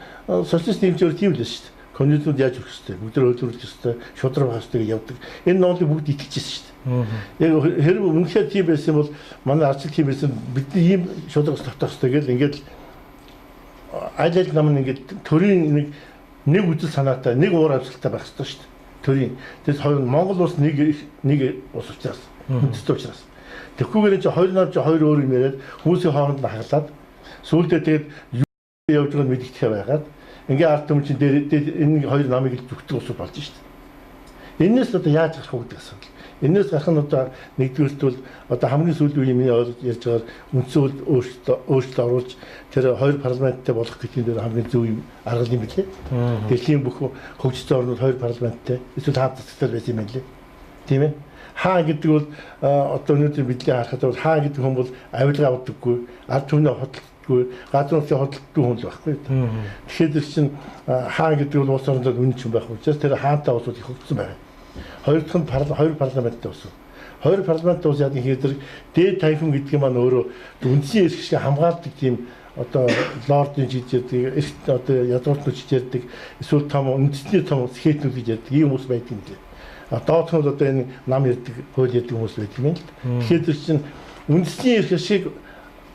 социалист нийгэмчээр тийм л шүү дээ. Коммунизмд яаж өгөх ёстой, бүгд хөдөлгөх ёстой, шударга байх ёстой гэж явдаг. Энэ номлыг бүгд итгэж байсан шүү дээ. Яг хэрэг үнэхээр тийм байсан бол манай ардчил тийм байсан, бидний ийм шударгаас тогтоох ёстой гэл ингээд аль аль нам нь ингээд төрийн нэг үзэл санаатай, нэг уур амьсгалтай байх ёстой шүү дээ. Төрийн. Тэгээс хоёр Монгол улс нэг улс учраас, үндэстэй учраас. Тэгэхгүйгээр чи хоёр нам чи хоёр өөр юм яриад хүмүүсийн хооронд нь хагалаад сүүлдээ тэгээд юу явж байгааг нь мэддэхээ байгаад ингээ ард түмэн чинь дээр энэ хоёр намыг л зүгтэг улсууд болж шүү дээ. Энээс одоо яаж гарах вэ гэдэг асуудал. Энээс гарах нь одоо нэгдүгээрт бол одоо хамгийн сүүлийн үеийн миний ойлгож ярьж байгаагаар үндсэн хууль өөрчлөлт оруулж тэр хоёр парламенттай болох гэдгийн дээр хамгийн зөв юм арга юм билээ. Дэлхийн бүх хөгжсөн орнууд хоёр парламенттай эсвэл хаан засагтай байсан юм билээ. Тийм ээ. Хаан гэдэг бол одоо өнөөдөр бидний харахад бол хаан гэдэг хүн бол авилга авдаггүй, ард түмний хөдөлгөхгүй, газар нутгийн хөдөлгөхгүй хүн л байхгүй. Тэгэхээр тэр чинь хаан гэдэг бол улс орондоо үнэн ч юм байх учраас тэр хаантай улсууд их хөгжсөн байна. Хоёр дахь нь хоёр парламенттай улс. Хоёр парламенттай улс яадаг хэрэг дээд тайван гэдэг маань өөрөө үндсэн эрх шиг хамгаалдаг тийм одоо лордын жиж ярьдаг, эрх одоо язгууртнууд жиж ярьдаг, эсвэл том үндэсний том сэхэтнүүд гэж ярьдаг ийм хүмүүс байдаг юм лээ. А доотлох нь одоо энэ нам ярьдаг, хууль ярьдаг хүмүүс байдаг юм л. Тэгэхээр тэр чинь үндэсний эрх шиг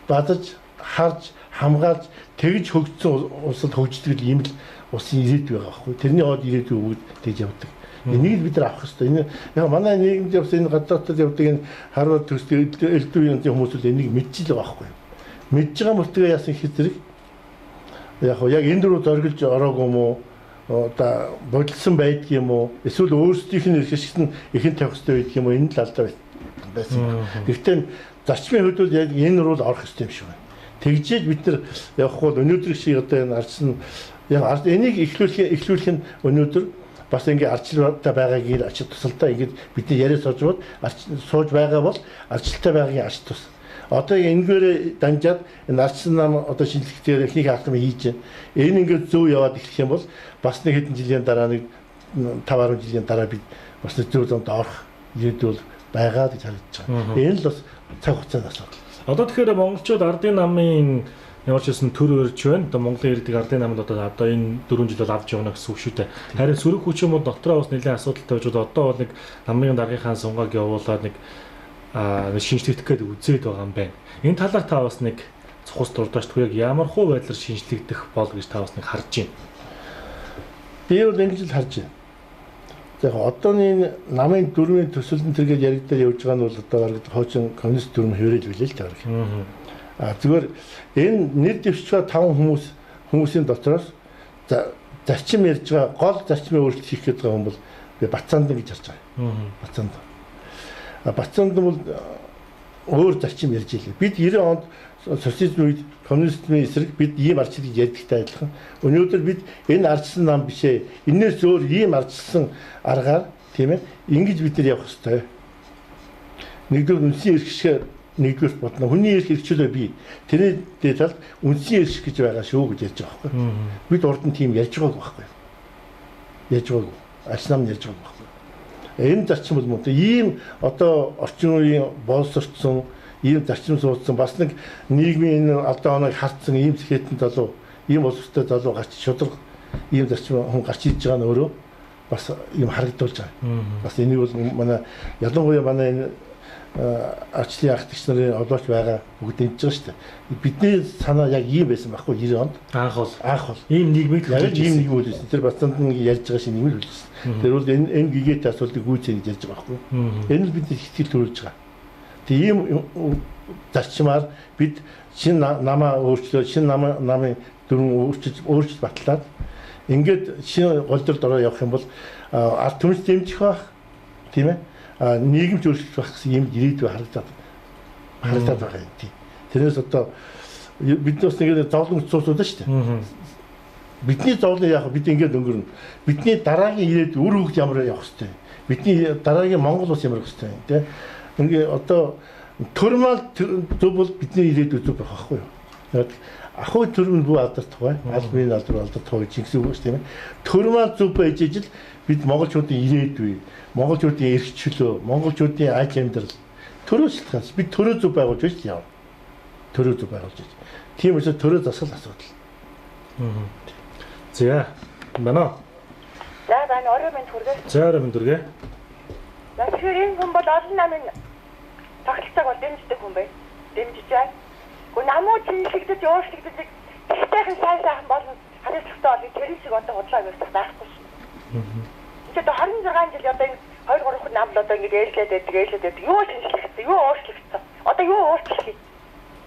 бадаж, харж, хамгаалж тэгж хөгжсөн улсад хөгждөг ийм л улсын ирээдүй байгаа байхгүй. Тэрний хоод ирээдүй бүгд тэгж явдаг. Энийг л бид нар авах хэрэгтэй. Энэ яг манай нийгэмд явсан энэ гадаадд явдаг энэ Харвард төгсдөг элдв янзын хүмүүс л энийг мэдчихэл байгаа байхгүй. Мэдж байгаа мөртөө яасан их зэрэг яг яг энэ рүү зориглож ороогүй юм уу? Одоо бодолсон байдаг юм уу? Эсвэл өөрсдийнх нь эрх ашигт нь ихэн тавих хэрэгтэй байдаг юм уу? Энэ л алдаа байсан. Гэхдээ зарчмын хувьд бол яг энэ рүү л орох хэрэгтэй юм шиг байна. Тэгжээж бид нар явахгүй бол өнөөдөр шиг одоо энэ ардсан яг энийг эхлүүлэх нь өнөөдөр бас ингээ ардчилтай байгаагийн ачид тусалтай ингээд бидний яриа суужууд сууж байгаа бол ардчилтай байгаагийн ачид тус. Одоо энэгээр дамжаад энэ ардчсан нам одоо шинжлэхтээр эхнийхээ алхмыг хийж байна. Энэ ингээд зөв яваад эхлэх юм бол бас нэг хэдэн жилийн дараа нэг 5 10 жилийн дараа бид бас нэг зөв замд орох ирээдүй бол байгаа гэж харагдаж байгаа. Энэ л бас цаг хугацааны асуудал. Одоо тэгэхээр монголчууд ардын намын ямар ч байсан төр өрж байна. Одоо Монголын ирдэг ардын намд одоо энэ 4 жил бол авч явна гэсэн үг шүү дээ. Харин сөрөг хүчин мод дотроо бас нэлээд асуудалтай байж одоо бол нэг намын даргийнхаа сунгааг явуулаад нэг шинжлэгдэх гээд үзээд байгаа юм байна. Энэ талаар та бас нэг цухас дурдаач яг ямар хуу байдлаар шинжлэгдэх бол гэж та бас нэг харж байна. Би бол ингэж л харж байна. За яг одооны намын дөрвийн төсөлн төргээд яригдаад явж байгаа нь бол одоо бараг хуучин коммунист дүрм хэврэл билээ л дээ. А зүгээр энэ нэр дэвшиж байгаа 5 хүмүүсийн дотроос зарчим ярьж байгаа гол зарчмын өөрчлөлт хийх гээд байгаа хүн бол би Бацаандан гэж харж байгаа. Бацаандан. А Бацаандан бол өөр зарчим ярьж илээ. Бид 90 онд социализм үед коммунизмын эсрэг бид ийм ардчил гэж ярьдагтай адилхан. Өнөөдөр бид энэ ардчилсан нам биш ээ. Энээс өөр ийм ардчилсан аргаар тийм ээ ингэж бид нар явах ёстой. Нэгдүгээр үндсэн эрх ашиг нэгдүгээр бодно. Хүний эрх эрхчлөө бий. Тэрний дээд талд үндсэн эрх гэж байгаа шүү гэж ярьж байгаа байхгүй. Бид урд нь тийм ярьж байгааг байхгүй. Ярьж байгаагүй. Альс нам ярьж байгааг байхгүй. Энэ зарчим бол мөн. Ийм одоо орчин үеийн боловсрцсон, ийм зарчим суудсан, бас нэг нийгмийн энэ алдаа оноог хардсан ийм зэхэтэн залуу, ийм боловсролтой залуу гарч шударга ийм зарчим хүн гарч ирж байгаа нь өөрөө бас ийм харагдуулж байгаа. Бас энийг бол манай ялангуяа манай энэ арчлын ахлагч нарын олооч байгаа бүгд дэмжиж байгаа шүү дээ. Бидний санаа яг ийм байсан байхгүй 90 онд. Анх бол ийм нийгмийг хүлээж ийм нийгэм хүлээсэн. Тэр бас цанд нэг ярьж байгаа шиг нийгмийг хүлээсэн. Тэр бол энэ гэгээтэй асуудлыг гүйцээ гэж ярьж байгаа байхгүй. Энэ л бидний сэтгэл төрүүлж байгаа. Тэгээ ийм зарчмаар бид шинэ намаа өөрчлөө, шинэ намын дүрм өөрчилж батлаад ингээд шинэ голдролд ороо явах юм бол ард түмс дэмжих байх, тийм ээ? Нийгэмч өөрчлөх байх гэсэн юм ирээдүй харагдаад байгаа юм тий. Тэрнээс одоо бид бас нэг зовлон цуцууд шүү дээ. Бидний зовлон яг бид ингээд өнгөрнө. Бидний дараагийн ирээдүй үр хөвгт ямар явах хэвтэй. Бидний дараагийн Монгол улс ямар хэвтэй тий. Ингээ одоо төрмал зөв бол бидний ирээдүй зөв байх байхгүй юу? Ахуй төрөм нь бүү алдагдах бай. Албаны алдар алдагдах гэж ингэсэн үг шүү дээ. Төрмал зөв байж ижил бид монголчуудын ирээдүй, монголчуудын эрх чөлөө, монголчуудын аж амьдрал төрөө шалтгаан. Бид төрөө зөв байгуулж байж яв. Төрөө зөв байгуулж байж. Тийм учраас төрөө засал асуудал. За, байна уу? За, байна. Орой минь хүргээ. За, орой минь хүргээ. За, тэгэхээр энэ хүн бол олон намын тогтолцоог бол дэмждэг хүн бай. Дэмжиж байна. Гэхдээ намуу шинжлэгдэж, өөрчлөгдөж тэгтээхэн сайн сайхан болно. Хариуцлагатай бол тэр шиг одоо худлаа ярьах байхгүй шүү. Тэгээд 26 жил одоо энэ 2 3 нам л одоо ингэж ээлжлээд байдаг. Юу шинжлэгдсэн, юу өөрчлөгдсөн. Одоо юу өөрчлөх юм?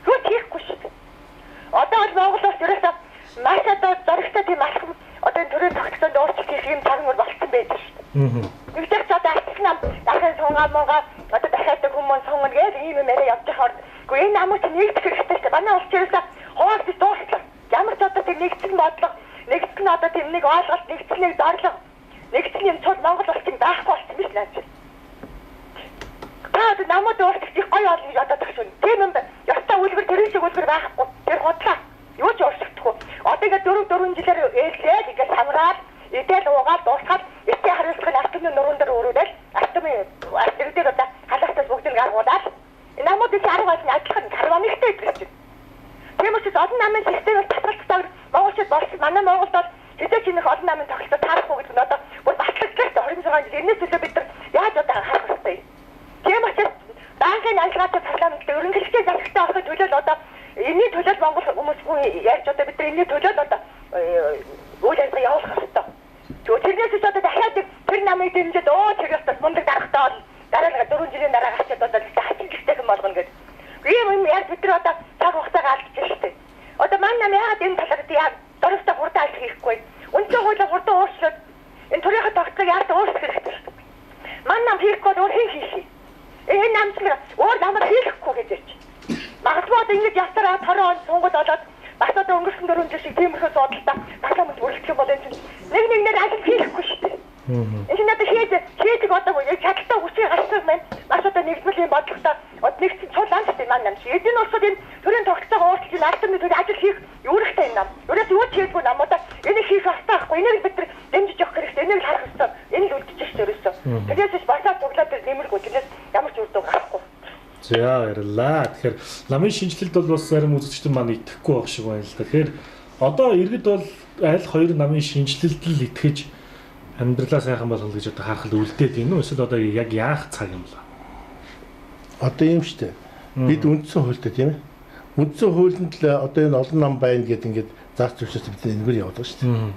Юу хийхгүй шүү дээ. Одоо бол Монгол улс ерөөсөө маш одоо зоригтой тийм алхам одоо энэ төрийн тогтолцоонд өөрчлөлт хийх юм цаг мөр болцсон байдаг шүү дээ. Нэгдэх ч одоо алтсан нам дахин сунгаа мунгаа одоо дахиад хүмүүс сунгана гэж ийм юм яриа явж байхаар үгүй энэ намуу чи нэгдэх хэрэгтэй шүү дээ. Манай улс ерөөсөө хуваагдаж дуустлаа. Ямар ч одоо тийм нэгдсэн бодлого, нэгдсэн одоо тийм нэг ойлголт, нэгдсэн нэг зорилго, нэгдсэн юм цул Монгол улс чинь байхгүй болсон биш наа чи. Та одоо намууд өөрчлөх их гоё олон гэж бодоод байгаа шүү. Тийм юм ёстой үлгэр тэрэн шиг үлгэр байхгүй. Тэр худлаа. Юу ч өөрчлөгдөхгүй. Одоо ингээд 4 жилээр ээлжлээд ингээд самраад идэл уугаад дуусгаад эцсийн хариуцлага нь артны нуруунд дээр өрөөлөл артны иргэдээр одоо халаахтаас бүгдийг гаргуулаад энэ намууд их арга байсан адилхан карванигтай гэдэг чинь. Тийм учраас олон намын системээр татгалцдаг монголчууд болсон. Манай Монголд бол хэзээ ч нэг олон намын тогтолцоо таарахгүй гэдэг нь одоо бүр батлагдсан 26 жил энэс төлөө бид нар яаж одоо анхаарах ёстой юм. Тийм учраас банкын ажиллагаатай парламентд өрөнгөлөгчийн засагтай орохын төлөө л одоо энэний төлөө Монгол хүмүүс хүн ярьж одоо бид нар энэний төлөө л одоо үйл ажиллагаа явуулах ёстой. Тэрнээс ч одоо дахиад тэр намыг дэмжиж тэр ёстой мундаг дарахтаа бол дараа нь 4 жилийн дараа гарчаад одоо хачигдaltaй юм болгоно гэдэг. Ийм юм яг бид нар одоо цаг хугацаагаа алдчих шүү дээ. Одоо манай нам яагаад энэ талаар яг дөрөвтэй хурдан ажил хийхгүй. Үндсэн хуулийг хурдан өөрчлөөд энэ төрийнхөө тогтолцоог яаж өөрчлөх хэрэгтэй шүү дээ. Манай нам хийхгүй бол өөр хэн хийх юм? Энэ нам ч өөр намар хийхгүй гэж ярьж. Магадгүй одоо ингэж явсараа 20 он сунгад болоод бас одоо өнгөрсөн 4 жил шиг тиймэрхүү судалтай парламент бүрэлдэх юм бол энэ чинь нэг нэгнээр ажил хийхгүй шүү дээ. Энэ чинь одоо хийдэг одоо чадaltaй хүчийг гаргасан маань бас одоо нэгдмэл юм бодлоготой одоо нэгдсэн цул ам шүү дээ манай нам чи. Эдийн улсууд энэ төрийн тогтолцоогоо өөрчилж энэ албаны төлөө ажил хийх үүрэгтэй энэ нам. Ерөөс юу ч хийдэггүй нам одоо энийг хийх ёстой байхгүй. Энийг бид нар дэмжиж явах хэрэгтэй. Энийг л харах ёстой. Энэ л үлдчихэж шүү дээ ерөөсөө. Тэрнээс биш босоод цуглаад тэр нэмэргүй. Тэрнээс ямар ч үр дүн гарахгүй. За баярлалаа. Тэгэхээр ламын шинжилэлд бол бас зарим үзэгчдэн маань итгэхгүй байх шиг байна л да. Тэгэхээр одоо иргэд бол аль хоёр намын шинжилэлд л итгэж амьдралаа сайхан болгоно гэж одоо харахад үлдээд байна уу? Эсвэл одоо яг яах цаг юм бэ? Одоо юм штэ. Бид үндсэн хуультай тийм ээ. Үндсэн хуулинд л одоо энэ олон нам байна гэдэг ингээд заах зөвшөөрсөн бид энэгээр яваад байгаа шүү дээ.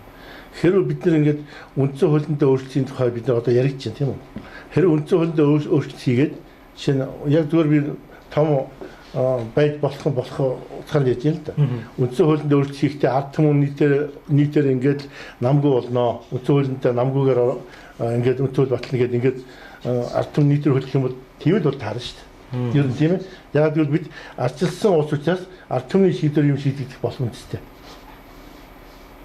Хэрвээ бид нар ингээд үндсэн хуулиндээ өөрчлөлийн тухай бид нар одоо яригдж байна тийм үү? Хэрвээ үндсэн хуулиндээ өөрчлөлт хийгээд шинэ яг зүгээр би том байж болох утгаар ярьж байна л да. Үндсэн хуулинд өөрчлөлт хийхдээ ард түмэн нийтээр ингээд намгүй болно. Үндсэн хуулиндээ намгүйгээр ингээд үндсэн хууль батлна гэдэг ингээд ард түмэн нийтээр хөдлөх юм бол тийм л бол таарна шүү дээ. Ер нь тийм ээ. Яг гэвэл бид ардчилсан улс учраас ард түмний шийдвэр юм шийдэгдэх боломжтой.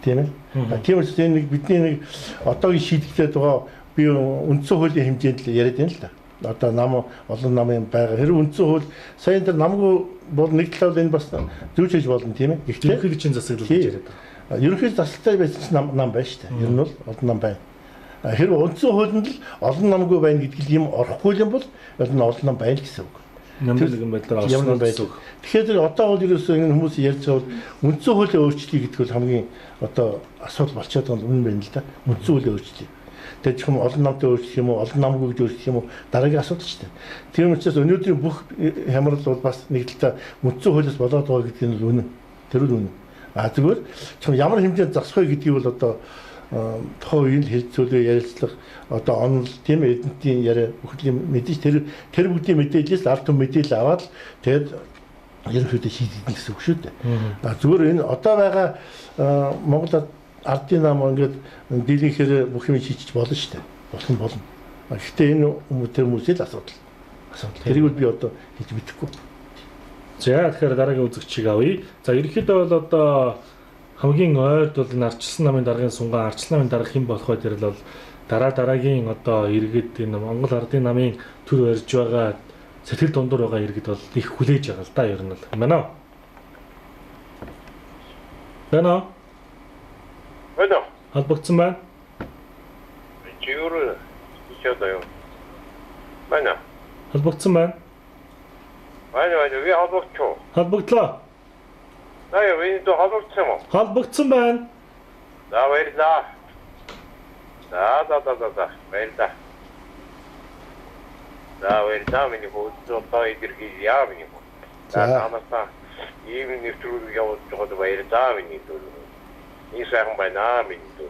Тийм ээ. Тийм учраас энэ нэг бидний нэг одоогийн шийдэгдээд байгаа би үндсэн хуулийн хэмжээнд л яриад байна л да. Одоо нам олон намын байгаа. Хэрвээ үндсэн хууль сая энэ намгүй бол нэг талаар энэ бас зүйч хийж болно тийм ээ. Гэхдээ ерөнхийлөгчийн засаглал гэж яриад байгаа. Ерөнхийлөгч засаглалтай байсан чинь нам байна шүү дээ. Ер нь бол олон нам байна. Хэрвээ үндсэн хуулинд л олон намгүй байна гэдэг л юм орохгүй юм бол олон нам байна гэсэн үг. Ямар нэгэн байдлаар орсон гэсэн үг. Тэгэхээр одоо бол ерөөсөө энэ хүмүүс ярьж байгаа бол үндсэн хуулийн өөрчлөлт гэдэг бол хамгийн одоо асуудал болчиход байгаа юм байна л да. Үндсэн хуулийн өөрчлөлт. Тэгээд чухам олон намтай өөрчлөх юм уу, олон намгүй гэж өөрчлөх юм уу дараагийн асуудал шүү дээ. Тийм учраас өнөөдрийн бүх хямрал бол бас нэг талдаа үндсэн хуулиас болоод байгаа гэдэг нь үнэн. Тэр үл үнэн. А зүгээр чухам ямар хэмжээнд засах вэ гэдгийг бол одоо тухайн үеийн хэлцүүлээ ярилцлага одоо онол тийм эрдэмтдийн яриа бүхэл юм мэдээж тэр бүгдийн мэдээлэлээс ард түмэн мэдээлэл аваад л тэгээд ерөнхийдөө шийдэгдэн гэсэн үг шүү дээ. А зүгээр энэ одоо байгаа Монгол ардын нам ингээд дийлэнхээр бүх юм шийдчих болно шүү дээ. Болох нь болно. Гэхдээ энэ тэр хүмүүсийн л асуудал. Тэрийг бол би одоо хэлж мэдэхгүй. За тэгэхээр дараагийн үзэгчийг авъя. За ерөнхийдөө бол одоо хамгийн ойрд бол энэ арчилсан намын даргын сунгаан арчилсан намын дарга хэн болох вэ тэр л бол дараагийн одоо иргэд энэ Монгол ардын намын төр барьж байгаа сэтгэл дундуур байгаа иргэд бол их хүлээж байгаа л да ер нь бол. Байна уу? Байна уу? Байна. Холбогдсон байна. Чи юу хийгээд юу? Байна. Холбогдсон байна. Байна, би холбогдчихоо. Холбогдлоо. За яа, би дэ холбогдсон юм уу? Холбогдсон байна. За баярлалаа. За баярлалаа. За баярлалаа миний хөөц одоо илэрхийлье миний хөө. За танаас ийм нэвтрүүлэг явуулж байгаад баярлалаа миний дүү. Энэ сайхан байна миний дүү.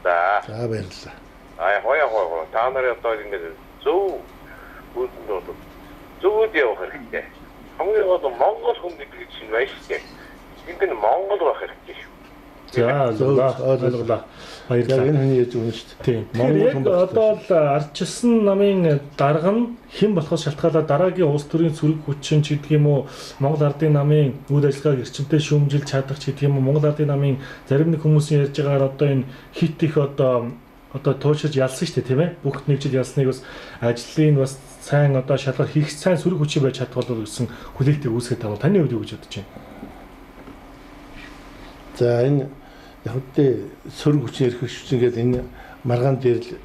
За. За баярлалаа. Аа хоо та нарын одоо ингэж зөв үүдэнд бол зөвд явах хэрэгтэй. Хамгийн гол нь Монгол хүн гэдэг чинь байна шүү дээ. Энд нь Монгол байх хэрэгтэй шүү. За ойлголоо. Баярлалаа. Энэ хүний яаж үнэн шүү дээ. Монгол хүн одоо л арчилсан намын дарга нь хэн болохоос шалтгаалаад дараагийн улс төрийн сөрөг хүчин ч гэдэг юм уу, Монгол ардын намын үйл ажиллагааг эрчимтэй шүүмжилж чадах ч гэдэг юм уу, Монгол ардын намын зарим нэг хүмүүсийн ярьж байгаагаар одоо энэ хит их одоо тууширж ялсан шүү дээ, тийм ээ. Бүх нэг жил ялсныг бас ажлын бас сайн одоо шалгал хийх сайн сөрөг хүчин байж чадах болов гэсэн хүлээлтийг үүсгэж байгаа. Таны хувьд юу гэж бодож байна? За энэ яг үгүй сөрөг хүчин эрхэгч хүчин гэдэг энэ маргаан дээр л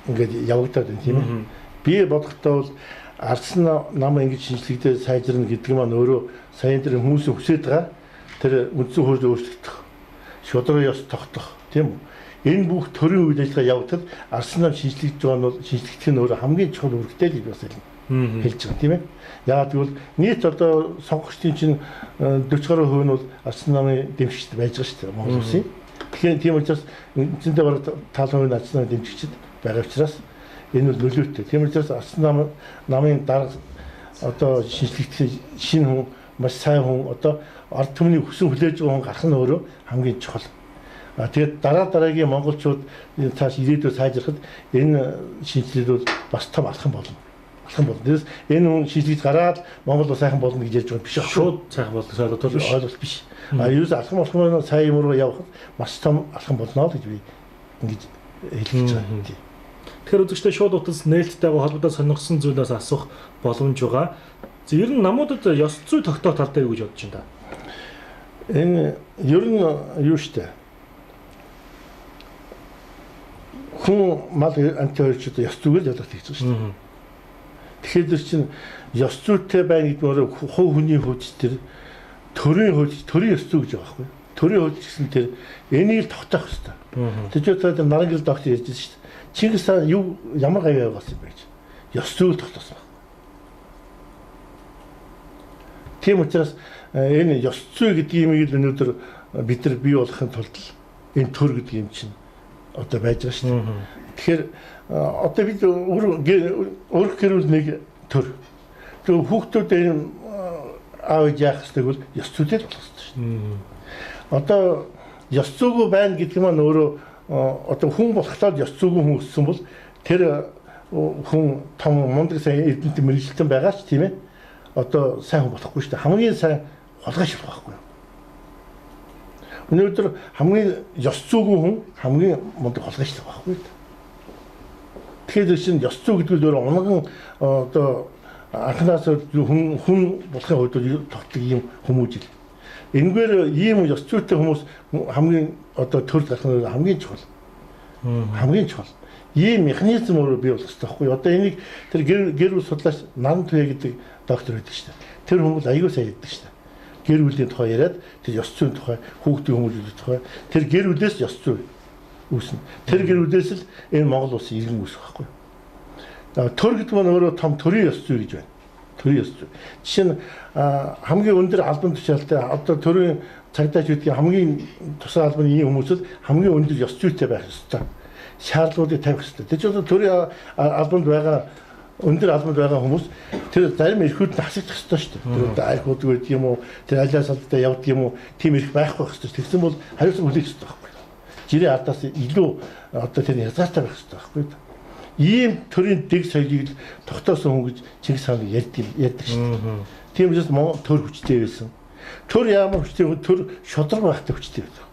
ингээд явагдаад байна, тийм ээ. Би бодохдоо бол арчсан нам ингэж шинжлэхдээ сайжирна гэдэг маань өөрөө саяын тэр хүмүүсийн хүсэж байгаа тэр үндсэн хууль өөрчлөгдөх, шударга ёс тогтох, тийм үү? Энэ бүх төрийн үйл ажиллагаа явагдаад арчсан нам шинжлэгдэж байгаа нь бол шинжлэгдэх нь өөрөө хамгийн чухал үүрэгтэй л гэж бас хэлж байгаа, тийм ээ. Яагаад гэвэл нийт одоо сонгогчдын чинь 40 гаруй хувь нь бол арчсан намын дэмжигчд байж байгаа шүү дээ Монгол улсын. Тэгэхээр тийм учраас үндсэндээ бараг таалан хувь нь арчсан намын дэмжигчд байгаа учраас энэ бол нөлөөтэй. Тийм учраас арчсан намын дарга одоо шинжлэгдэх шинэ хүн маш сайн хүн одоо ард түмний хүсэн хүлээж байгаа хүн гарах нь өөрөө хамгийн чухал. Тэгээд дараагийн монголчууд цааш ирээдүйд сайжрахад энэ шинжилэл бол бас том алхам болно. Тэрээс энэ хүн шинжилж гараад Монгол бас сайхан болно гэж ярьж байгаа биш. Шууд сайхан болно гэсэн ойлголт биш. Ойлголт биш. А ерөөс алхам алхамаар сайн юм руу явахад маш том алхам болно л гэж би ингэж хэлж байгаа. Тэгэхээр үзэгчдээ шууд утас нээлттэйгээ холбоотой сонирхсан зүйлээс асуух боломж байгаа. За ер нь намуудад ёс зүй тогтоох тал дээр юу гэж бодож байна та? Энэ ер нь юу штэ. Хүн мал амтын хоёрчууд ёс зүгээр ялгах гэж байгаа шүү дээ. Тэгэхээр тэр чинь ёс зүйтэй байна гэдэг нь хувь хүний хувьд тэр төрийн хувьд төрийн ёс зүй гэж байгаа байхгүй. Төрийн хувьд гэсэн тэр энийг л тогтоох хэрэгтэй. Тэр чинь одоо наран гэл доктор ярьж байсан шүү дээ. Чингис хаан юу ямар гавь явуулсан юм бэ гэж. Ёс зүйг тогтоосон байна. Тийм учраас энэ ёс зүй гэдэг юмыг л өнөөдөр бид нар бий болгохын тулд энэ төр гэдэг юм чинь одоо байж байгаа шүү дээ. Тэгэхээр одоо бид өөр гэр бүл нэг төр. Тэгээ хүүхдүүд энэ аав ээж яах ёстойг бол ёс зүйтэй л болох ёстой шүү дээ. Одоо ёс зүйгүй байна гэдэг маань өөрөө одоо хүн болохлоор ёс зүйгүй хүн өссөн бол тэр хүн том мундаг сайн эрдэмтэн мэргэжилтэн байгаа ч тийм ээ. Одоо сайн хүн болохгүй шүү дээ. Хамгийн сайн хулгай шилэх байхгүй юу? Өнөөдөр хамгийн ёс зүйгүй хүн хамгийн мундаг хулгай шилэх байхгүй юу? Тэгэхээр чинь ёс зүй гэдэг нь өөрөө унган одоо анханаас хүн болохын хувьд тогтдог ийм хүмүүжил. Энэгээр ийм ёс зүйтэй хүмүүс хамгийн одоо төрд гарах нь хамгийн чухал. Хамгийн чухал. Ийм механизм өөрөө бий болох хэрэгтэй байхгүй юу? Одоо энийг тэр гэр бүл судлаач Наран Түе гэдэг доктор байдаг шүү дээ. Тэр хүмүүс аягүй сайн ярьдаг шүү дээ. Гэр бүлийн тухай яриад тэр ёс зүйн тухай, хүүхдийн хүмүүжлийн тухай, тэр гэр бүлээс ёс зүй үүснэ. Тэр гэр бүлээс л энэ Монгол улсын иргэн үүсэх байхгүй юу? Төр гэдэг нь өөрөө том төрийн ёс зүй гэж байна. Төрийн ёс зүй. Жишээ нь хамгийн өндөр албан тушаалтай одоо төрийн цагдаач гэдгийг хамгийн тусгай албаны ийм хүмүүс л хамгийн өндөр ёс зүйтэй байх ёстой. Шаардлагуудыг тавих ёстой. Тэр чинь одоо төрийн албанд байгаа өндөр албанд байгаа хүмүүс тэр зарим эрхүүд нь хасагдах ёстой шүү дээ. Тэр одоо арх удаг байдаг юм уу, тэр алиас алдатай явдаг юм уу, тийм эрх байхгүй байх ёстой. Тэгсэн бол хариуцлага хүлээх ёстой байхгүй. Жирийн ардаас илүү одоо тэр хязгаартай байх ёстой байхгүй. Ийм төрийн дэг соёлыг тогтоосон хүн гэж Чингис хаан ярьдаг шүү дээ. Тийм учраас Монгол төр хүчтэй байсан. Төр ямар хүчтэй вэ? Төр шударга байхтай хүчтэй байдаг.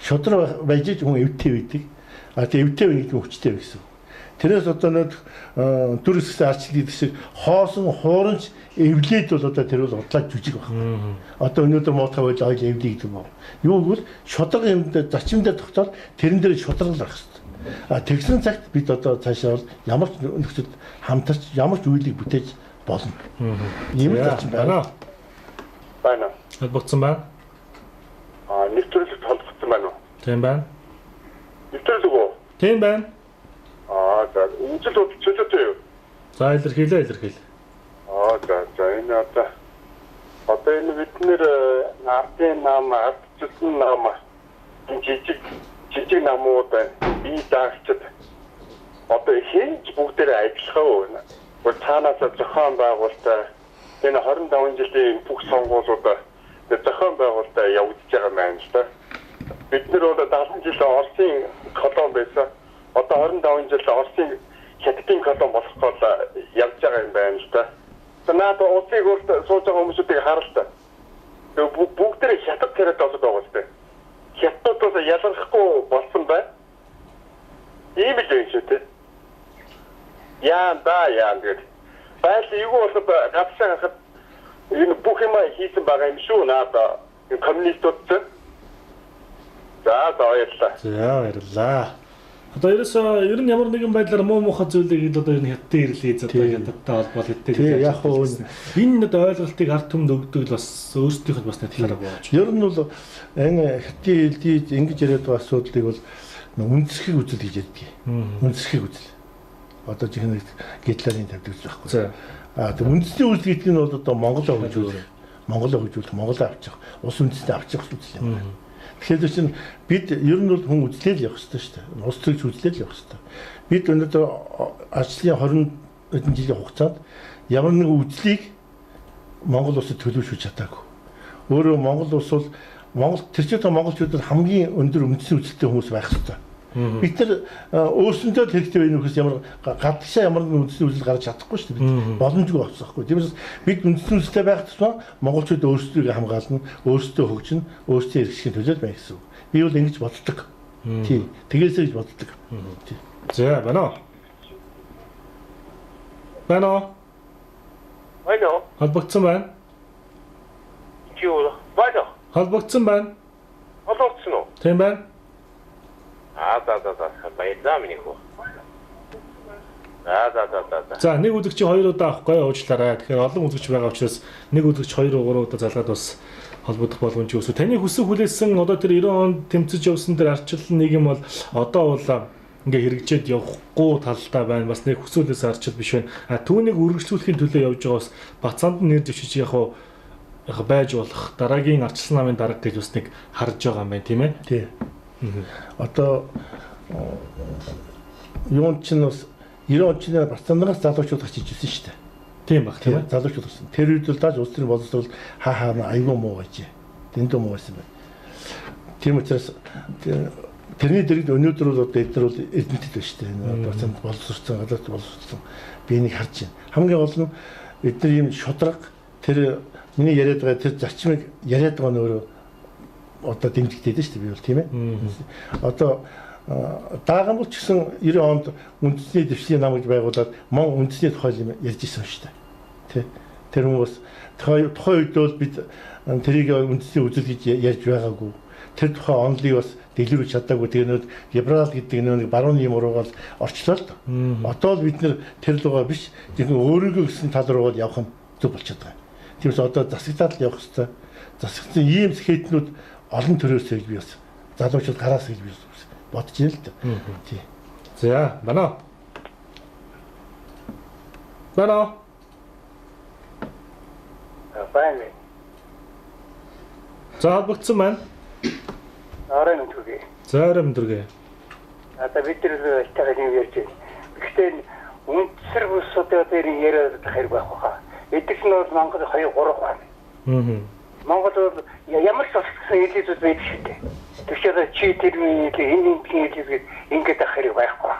Шударга байж хүн эвтэй байдаг. А тэр эвтэй байх гэдэг нь хүчтэй гэсэн. Тэрээс одоо нэг дүр хэсэгт арчил гэдэг шиг хоосон хуурамч эвлээд бол одоо тэр бол удлаа жүжиг байна. Одоо өнөөдөр муутгай байж ойл эвлээ гэдэг юм. Юу гэвэл шударга юм дээр зарчим дээр тогтоод тэрэн дээр шударга байх хэрэгтэй. А тэгсэн цагт бид одоо цаашаа бол ямар ч нөхцөлд хамтарч ямар ч үйлийг бүтээж болно. Ийм л зарчим байна. Байна. Холбогдсон байна. А нэвтрүүлэгт холбогдсон байна уу? Тийм байна. Нэвтрүүлэг үү? Тийм байна. Аа за үзэл чөлөөтэй юу? За илэрхийлээ. Аа за энэ одоо энэ бид нэр ардын нам, ардчилсан нам, жижиг намууд байна. Бие даагчид одоо хинч бүгдээрээ адилхан уу? Гол цаанаас зохион байгуулалтаа энэ 25 жилийн бүх сонгуулиуд зохион байгуулалтаа явагдаж байгаа юм байна л да. Бид нар бол 70 жил Оросын колони байсан. Одоо 25 жил Оросын Хятадын колони болох гол явж байгаа юм байна л да. Наад улсыг урд сууж байгаа хүмүүсүүдийг харал та. Бүгдээрээ хятад тариад олоод байгаа сте. Хятадаас ялгархгүй болсон байна. Ийм л юм шүү дээ. Яан да яан гэд. Байл эвгүй болоход гадшаа харахад энэ бүх юм хийсэн байгаа юм шүү наад энэ коммунистууд ч. За баярлалаа. За баярлалаа. Одоо ерөөсөө ер нь ямар нэгэн байдлаар муу муухай зүйлийг л одоо ер нь хятадын ирлээ одоо хятадтай холбоол хятадтай гэж яг хөө энэ одоо ойлголтыг ард түмэнд өгдөг л бас өөрсдийнх нь бас нэг талаараа болж. Ер нь бол энэ хятадын хэлдий ингэж яриад байгаа асуудлыг бол үндэсхийг үзэл гэж ярьдаг. Үндэсхийг үзэл. Одоо жинхэнэ Гитлерийн тавьдаг зүйл байхгүй. А тэр үндэсний үзэл гэдэг нь бол одоо Монголоо хөгжүүлэх, Монголоо хөгжүүлэх, Монголоо авчих, улс үндэстнээ авчих үзэл юм байна. Тэгэхээр чинь бид ер нь бол хүн үзлээл явах хэрэгтэй шүү дээ. Улс төрч үзлээл явах хэрэгтэй. Бид өнөөдөр ажлын 20 хэдэн жилийн хугацаанд ямар нэгэн үзлийг Монгол улсад төлөвшүүлж чадаагүй. Өөрөө Монгол улс бол Монгол тэр чинь монголчуудад хамгийн өндөр үндэсний үзэлтэй хүмүүс байх хэрэгтэй. Бид нар өөрсөндөө л хэрэгтэй байх нөхөс ямар гадагшаа ямар нэгэн үндэсний үзэл гаргаж чадахгүй шүү дээ. Бид боломжгүй болсон байхгүй. Тиймээс бид үндэсний үзэлтэй байх тусмаа монголчууд өөрсдийгөө хамгаална, өөрсдөө хөгжинө, өөрсдийн эрх чөлөө төлөөл байх гэсэн үг. Би бол ингэж боддог. Тий. Тэгээсээ гэж боддог. Тий. За байна уу? Байна уу? Байна уу? Холбогдсон байна. Чи юу? Байна уу? Холбогдсон байна. Холбогдсон уу? Тийм байна. Аа за баярлалаа миний хүү. За. За нэг үзэгч хоёр удаа авахгүй уучлаарай. Тэгэхээр олон үзэгч байгаа учраас нэг үзэгч 2 3 удаа залгаад бас холбогдох боломж үүсв. Таны хүсэл хүлээсэн одоо тэр 90 онд тэмцэж явсан тэр арчлал нэг юм бол одоо бол ингээ хэрэгжээд явахгүй талдаа байна. Бас нэг хүсүүлээс арчил биш байна. А түүнийг үргэлжлүүлэхийн төлөө явж байгаа бас Бацаанд нь нэр дэвшиж яг байж болох дараагийн арчилсан намын дарга гэж бас нэг харж байгаа юм байна, тийм ээ? Тий. Одоо юун чинь бас 90 он чинь Бацаанаас залуучууд гарч ижсэн шүү дээ. Тийм баг, тийм ээ. Залуучууд гарсан. Тэр үед бол тааж улс төрийн боловсрол хаа хаа айгүй муу байжээ. Дэндүү муу байсан байна. Тийм учраас тэрний дэргэд өнөөдөр бол одоо эдгээр бол эрдэмтэд байна шүү дээ. Бацаанд боловсрсон, гадаад боловсрсон. Би энийг харж байна. Хамгийн гол нь эдгээр ийм шудраг тэр миний яриад байгаа тэр зарчмыг яриад байгаа нь өөрөө одоо дэмжигдээд шүү дээ би бол тийм ээ. Одоо Дааган бол ч гэсэн 90 онд үндэсний дэвшлийн нам гэж байгуулад мон үндэсний тухай юм ярьж исэн шүү дээ. Тэ. Тэр хүмүүс тухайн үед бол бид тэрийг үндэсний үзэл гэж ярьж байгаагүй. Тэр тухай онолыг бас дэлгэрүүлж чадаагүй. Тэгээ нөө либерал гэдэг нэг барууны юм руугаа орчлоо л. Одоо л бид нэр тэр рүүгээ биш, жинхэнэ өөрийгөө гэсэн тал руугаа явах нь зөв болчиход байгаа. Тиймээс одоо засагтаад л явах хэрэгтэй. Засагтсан ийм скетнүүд олон төрөөсөө гэж би бас залуучууд гараас гэж би бодож байна л да. Тий. За, байна. Байна. Байна. За, холбогдсон байна. Орой мэдвэргээ. За, орой мэдвэргээ. Одоо бид нар альтайгаа юм ярьж байна. Гэхдээ үндэсэр бүсүүдээ одоо яриад байх хэрэг байх хаа. Эдгээр нь бол Монгол 2 3 байна. Монгол бол ямар ч улс элитүүд байдаг шүү дээ. Тэгэхээр чи тэр энэ энэ элит ингэж авах хэрэг байхгүй.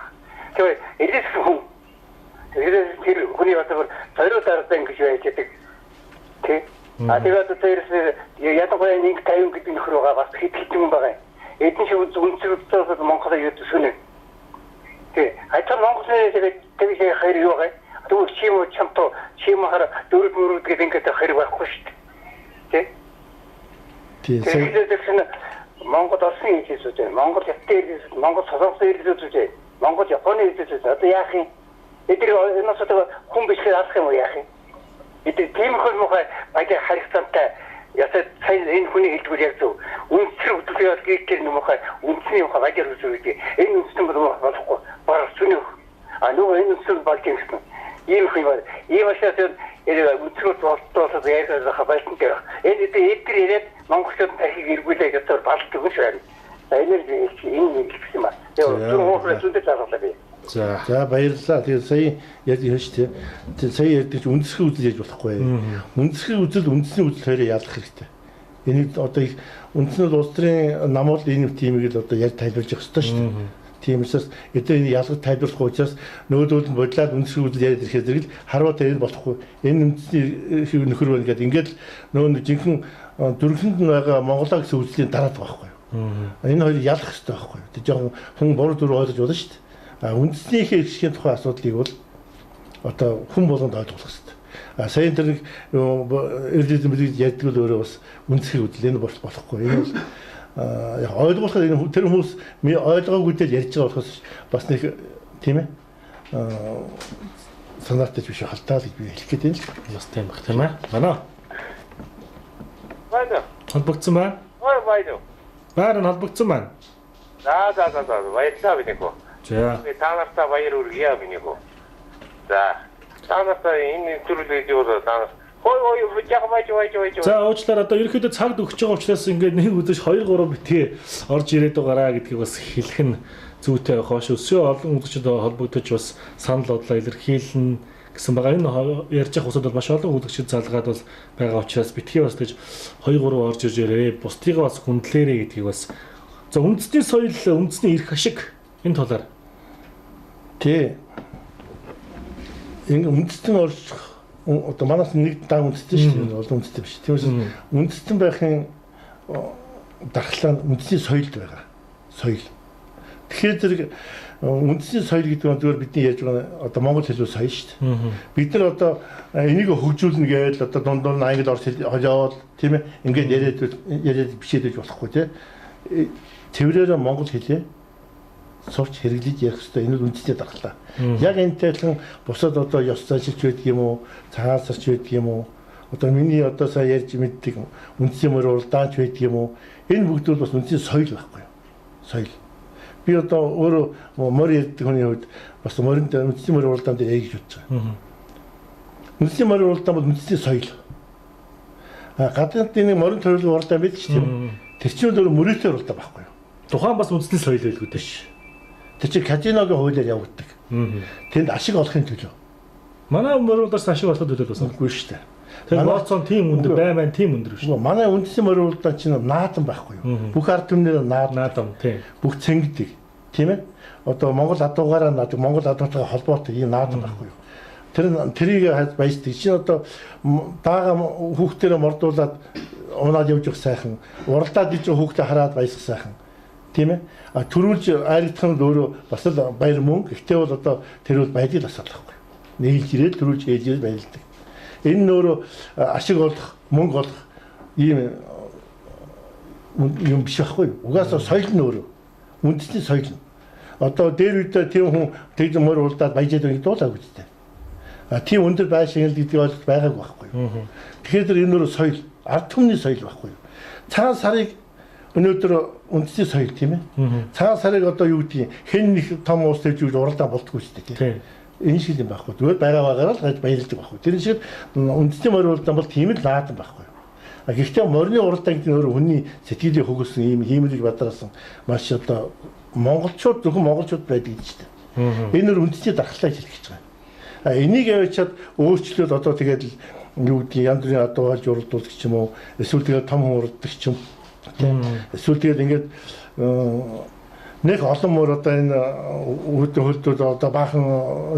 Тэгэхээр элит хүн. Тэгэхээр тэр хүний одоо зориуд арга ингэж байж байдаг. Тэ? А тэгээд одоо тэрс ялангуяа нэг 50 гэдэг нөхөр байгаа бас хэд хэдэн хүн байгаа юм. Эдэн шиг үнцрүүдээс Монголоо юу төсөнө. Тэ. Хайтар Монголын тэгээд тэгж хэрэг юу байгаа. Тэгвэл чи юм чамтуу чи юм хаар дөрөв мөрөд гэдэг ингэж хэрэг байхгүй шүү дээ. Тэ. Тэгээд тэгсэн Монгол Оросын элитүүд байна. Монгол Хятадын элитүүд, Монгол Солонгосын элитүүд байна. Монгол Японы элитүүд. Одоо яах юм? Эдгээр энэ одоо хүн биш хэрэг алах юм уу яах юм? Эдгээр тиймэрхүү мухай баяа харилцаантай ясаа сайн энэ хүний хэлдгүүр яг зөв. Үндэсний хөдөлгөөн гэх юм мухай үндэсний мухай баяа үзүү гэдэг. Энэ үндэстэн болохгүй. Бараг сүнэх. А нөгөө энэ үндэстэн болж юм гэсэн. Ийм их юм байна. Ийм учраас энэ үндэсний болтоосоо яриад байсан дээр. Энэ эдгээр яриад монголчууд тархийг эргүүлээ гэж балдаг юм шиг байна. За энэ энэ хэлсэн юм аа. Тэгээ зүр хуурай зүндэ залгалаа би. За. За баярлалаа. Тэгээ сая ярьж байна шүү дээ. Тэгээ сая ярьдаг чинь үндэсний үзэл ярьж болохгүй. Үндэсний үзэл, үндэсний үзэл хоёроо ялгах хэрэгтэй. Энийг одоо их үндэсний улс төрийн намуул энэ тимийг л одоо ярьж тайлбарлаж явах хэрэгтэй шүү дээ. Тийм учраас эдгээр энэ ялгаж тайлбарлахгүй учраас нөгөөдөл нь бодлоод үндэсний үзэл яриад ирэхээр зэрэг л харваа тэр болохгүй. Энэ үндэсний нөхөр байна гэдэг ингээд л нөгөө жинхэнэ дөрвөлөнд нь байгаа Монголоо гэсэн үзлийн дараад байгаа байхгүй юу. Энэ хоёрыг ялах хэрэгтэй байхгүй юу. Тэг жоохон хүн буруу зүр ойлгож болно шүү дээ. А үндэснийхээ эрхшгийн тухай асуудлыг бол одоо хүн болгонд ойлгох хэрэгтэй. А сая тэр нэг элитизм гэж ярьдаг л өөрөө бас үндэсний үзэл энэ болохгүй. Энэ бол яг ойлгуулахад энэ тэр хүмүүс ойлгоогүй дээр ярьж байгаа болохоос бас нэг тийм санаатай биш халтаа л гэж би хэлэх гээд байна л. Бас тийм байх тийм ээ. Байна. Байна. Холбогдсон байна. Ой баяр. Баяр нь холбогдсон байна. За за за за баярлалаа минийхөө. За. Би та нартаа баяр хүргье минийхөө. За. Та нартаа энэ төрөл юу та нар хой хой яг байж байж байж. За уучлаарай одоо ерөнхийдөө цагт өгч байгаа учраас ингээд нэг үдэж 2 3 битгий орж ирээд байгаараа гэдгийг бас хэлэх нь зүйтэй байх баш. Өсөө олон үзэгчд холбогдож бас санал бодлоо илэрхийлнэ гэсэн байгаа. Энэ ярьж байгаа усуд бол маш олон үзэгчд залгаад бол байгаа учраас битгий бас тэгж 2 3 орж ирж ирээ. Бусдыгаа бас хүндлээрэй гэдгийг бас. За үндэсний соёл, үндэсний эрх ашиг энэ талаар. Тий. Ингээ үндэстэн орчих одоо манаас нэг дан үндэстэн шүү дээ. Олон үндэстэн биш. Тиймээс үндэстэн байхын дархлаа нь үндэсний соёлд байгаа. Соёл. Тэгэхээр зэрэг үндэсний соёл гэдэг нь зүгээр бидний ярьж байгаа одоо монгол хэлний соёл шүү дээ. Бид нар одоо энийг хөгжүүлнэ гэж одоо дунд нь англи орс холиод тийм ээ ингээд яриад бичээд байж болохгүй тийм. Цэврээрээ монгол хэлээ сурч хэрэглэж ярих хэрэгтэй. Энэ бол үндэсний дархлаа. Яг энэтэй адилхан бусад одоо ёс заншилч байдаг юм уу, цагаан сарч байдаг юм уу, одоо миний одоо сая ярьж мэддэг үндэсний морь уралдаанч байдаг юм уу, энэ бүгд бол бас үндэсний соёл байхгүй юу? Соёл. Би одоо өөрөө морь ярьдаг хүний хувьд бас моринд үндэсний морь уралдаан дээр яа гэж бодож байгаа. Үндэсний морь уралдаан бол үндэсний соёл. А гадаадын нэг морин төрлийн уралдаан байдаг ч тийм. Тэр чинь өөрөө мөрөөдлийн уралдаан байхгүй юу? Тухайн бас үндэсний соёл байлгүй дээ. Тэр чинь казиногийн хуулиар явагддаг. Тэнд ашиг олохын төлөө. Манай морь уралдаас ашиг олохын төлөө бас үгүй шүү дээ. Тэр Watson тийм өндөр бай тийм өндөр шүү. Манай үндэсний морь уралдаан чинь наадам байхгүй юу? Бүх ард түмнээр наадам тийм. Бүх цэнгдэг. Тийм ээ? Одоо Монгол адуугаараа наадаг, Монгол адуутайгаа холбоотой ийм наадам байхгүй юу? Тэрийг баяждаг. Чинь одоо даага хүүхдэрээ мордуулаад унаад явж явах сайхан, уралдаад иж хүүхдээ хараад баясах сайхан. Тийм ээ. А төрүүлж айрагдах нь өөрөө бас л баяр мөнгө. Гэхдээ бол одоо тэр бол баялаг асуудал байхгүй. Нийлж ирээд төрүүлж ээж ирээд баялдаг. Энэ нь өөрөө ашиг олох, мөнгө олох ийм юм биш байхгүй. Угаасаа соёл нь өөрөө үндэсний соёл нь. Одоо дээр үедээ тийм хүн тэгж морь уулдаад баяжаад байг дуулаагүй гэдэг. А тийм өндөр байшин гэдэг ойлголт байгаагүй байхгүй. Тэгэхээр энэ өөрөө соёл, ард түмний соёл байхгүй. Цагаан сарыг өнөөдөр үндэсний соёл тийм ээ. Цагаан сарыг одоо юу гэдгийг хэн нэг том уус тавьж үгүй уралдаан болдгоо шүү дээ тийм. Энэ шиг юм байхгүй. Зүгээр байгаа байгаараа л гаж баялдаг байхгүй. Тэр шиг үндэсний морь уралдаан бол тийм л наадам байхгүй. А гэхдээ морины уралдаан гэдэг нь өөрөө хүний сэтгэлийг хөгөөсөн ийм хиймэлж бадраасан маш одоо монголчууд зөвхөн монголчууд байдаг гэж шүү дээ. Энэ нөр үндэсний дархлаа хэлэх гэж байгаа. А энийг явуучаад өөрчлөлт одоо тэгээд л юу гэдгийг янз бүрийн адуу болж уралдуулах ч юм уу эсвэл тэгээд том хүн уралдах ч юм тийм эсвэл тэгээд ингээд нэг олон мөр одоо энэ хөлтүүд одоо баахан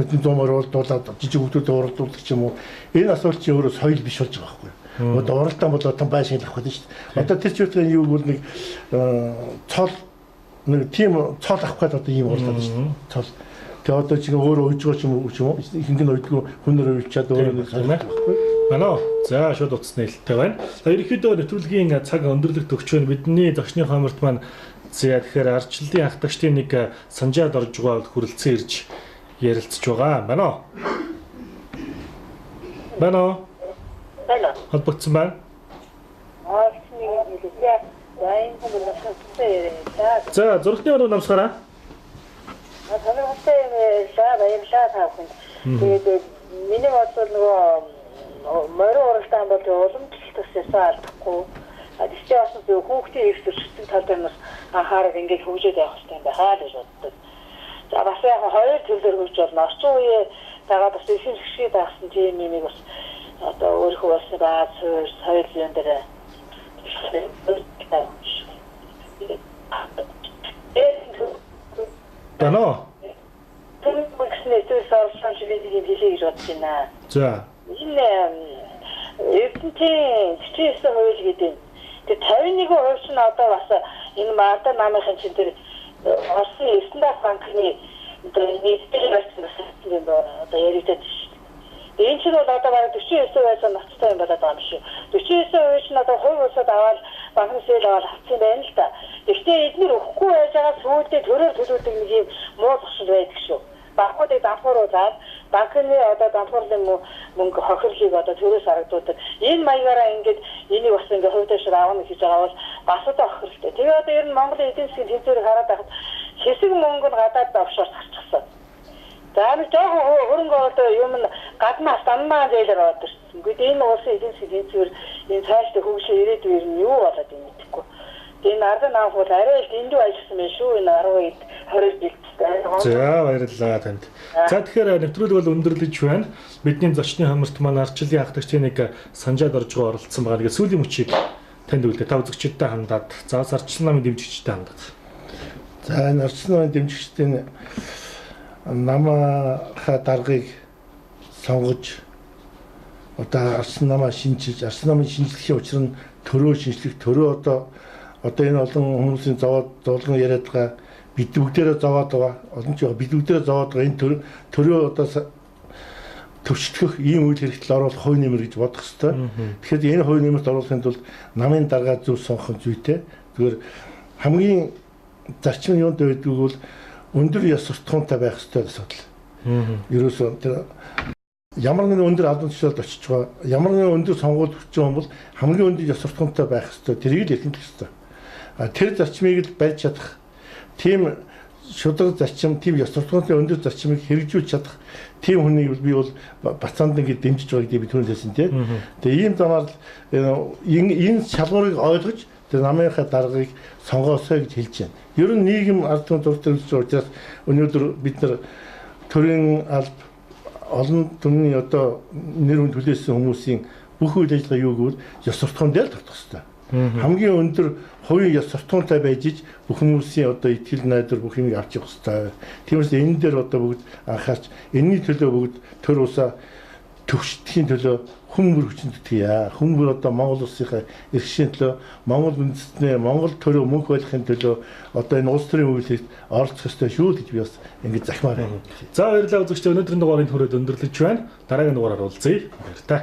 хэдэн зуун мөр уралдуулаад жижиг хүүхдүүдэд уралдуулах ч юм уу энэ асуулт чинь өөрөө соёл биш болж байгаа байхгүй. Одоо уралдаан бол том байшин авах гэдэг шүү дээ. Одоо тэр чигээр юу гэвэл нэг цол нэг тийм цол авах гэдэг одоо ийм уралдаан шүү дээ. Цол. Тэгээ одоо чинь өөрөө уйж байгаа ч юм уу ихэнх нь уйдгүй хүнээр уйлчаад өөрөө нэг соёл байхгүй. Манай. За шууд утас нээлттэй байна. За ерөнхийдөө нэвтрүүлгийн цаг өндөрлөгт өгч байна. Бидний зочны хоморт маань за тэгэхээр ардчлалын анхдагчдын нэг санжаад орж байгаа хүрэлцэн ирж ярилцж байгаа. Манай. Манай. Байна. Холбогдсон байна. За зургтны өрөө намсгаараа. Сонирхолтой юм ярьлаа, баярлалаа та бүхэнд. Тэгээд миний бодлоор нөгөө морин уралдаан бол уламжлалт бас ясаа алдахгүй. Гэхдээ бас зөв хүүхдийн эрх зөрчилдөг тал дээр бас анхаарал ингээд хөгжөөд явах хэрэгтэй юм байна гэж боддог. За бас яг хоёр төрлөөр хөгжиж болно. Орчин үеэ дагаад бас эсэм згшээ дагсан тийм юмыг бас одоо өөрийнхөө улсны бааз суурь соёл юм дээр Дано. Түнхснээ зүйлс орсон чи би нэг юм хэлье гэж бодож байна. За. Энэ Эрдэнтийн 49 хууль гэдэг. Тэр 51% чинь одоо бас энэ Марда намынхын чинь тэр Орсын Эрдэнэт банкны одоо нийтдээ байсан бас юм одоо яригдаад шүү дээ. Энэ чинь бол одоо бараг 49% байсан ноцтой юм болоод байгаа юм шүү. 49% чинь одоо хувь улсад аваад банкны зээл аваад авсан байна л да. Гэхдээ эднэр өгөхгүй байж байгаа сүүлдээ төрөөр төлөвлөдөг нэг юм муу зуршил байдаг шүү. Банкуудыг дампууруулад банкны одоо дампуурлын мөнгө хохирлыг одоо төрөөс харагдуулдаг. Энэ маягаараа ингээд энийг бас ингээд хувь дэшээр авна гэж байгаа бол бас одоо хохиролтой. Тэгээ одоо ер нь Монголын эдийн засгийн тэнцвэрийг хараад байхад хэсэг мөнгө нь гадаад офшор зарчихсан. За нэг жоохон хөрөнгө оруулалт юм нь гаднаас дандаа зээлээр ороод ирсэн. Гэхдээ энэ улсын эдийн засгийн тэнцвэр энэ цаашдаа хөгжил ирээдүйн нь юу болоод юм мэдэхгүй. Энэ ардын нам бол арай л дэндүү ажилласан байх шүү энэ 10 20 жил. За баярлалаа танд. За тэгэхээр нэвтрүүлэг бол өндөрлөж байна. Бидний зочны хоморт маань ардчлалын анхдагчдын нэг санжаад орж байгаа оролцсон байгаа. Тэгээд сүүлийн мөчийг танд үлдээ. Та үзэгчдэд хандаад, за бас ардчлал намын дэмжигчдэд хандаад. За энэ ардчлал намын дэмжигчдийн намынхаа даргаыг сонгож одоо ардчлал намаа шинчилж, ардчлал намын шинжлэхийн учир нь төрөө шинжлэх, төрөө одоо энэ олон хүмүүсийн зовоод зовлон яриад байгаа бид бүгдээрээ зовоод байгаа. Олон ч бид бүгдээрээ зовоод байгаа. Энэ төрөө одоо төвчтгөх ийм үйл хэрэгтэл оруулах хувь нэмэр гэж бодох ёстой. Тэгэхээр энэ хувь нэмэрт оруулахын тулд намын даргаа зөв сонгох нь зүйтэй. Зүгээр хамгийн зарчим нь юунд байдгийг бол өндөр ёс суртахуунтай байх ёстой асуудал. Ерөөсөө тэр ямар нэгэн өндөр албан тушаалд очиж байгаа, ямар нэгэн өндөр сонгуульд хүрч байгаа бол хамгийн өндөр ёс суртахуунтай байх ёстой. Тэрийг л эрхэмлэх ёстой. Тэр зарчмыг л барьж чадах тийм шударга зарчим, тийм ёс суртахуунтай өндөр зарчмыг хэрэгжүүлж чадах тийм хүнийг би бол Бацаандан гэж дэмжиж байгаа гэдгийг би түрүүнд хэлсэн тийм. Тэгээ ийм замаар энэ шалгуурыг ойлгож тэр намынхаа даргаыг сонгоосой гэж хэлж байна. Ер нь нийгэм ард түмэн зураг үзэж байгаа учраас өнөөдөр бид нар төрийн алба олон түмний одоо нэр хүнд хүлээсэн хүмүүсийн бүх үйл ажиллагаа юу гэвэл ёс суртахуун дээр л тогтох ёстой. Хамгийн өндөр хувийн ёс суртахуунтай байж ич бүх хүмүүсийн одоо итгэл найдвар бүх юмыг авч явах ёстой. Тиймээс энэ дээр одоо бүгд анхаарч энэний төлөө бүгд төр усаа төвшдөхийн төлөө хүмүүр хүчин зүтгэе. Хүмүүр одоо Монгол улсынхаа эрхшийн төлөө, Монгол үндэстнээ, Монгол төрөө мөнх байхын төлөө одоо энэ улс төрийн үйлдэлд оролцох ёстой шүү гэж би бас ингэж захимаар байна. За баярлалаа үзэгчдээ, өнөөдрийн дугаарыг хүрээд өндөрлөж байна. Дараагийн дугаараар уулзъя. Баяртай.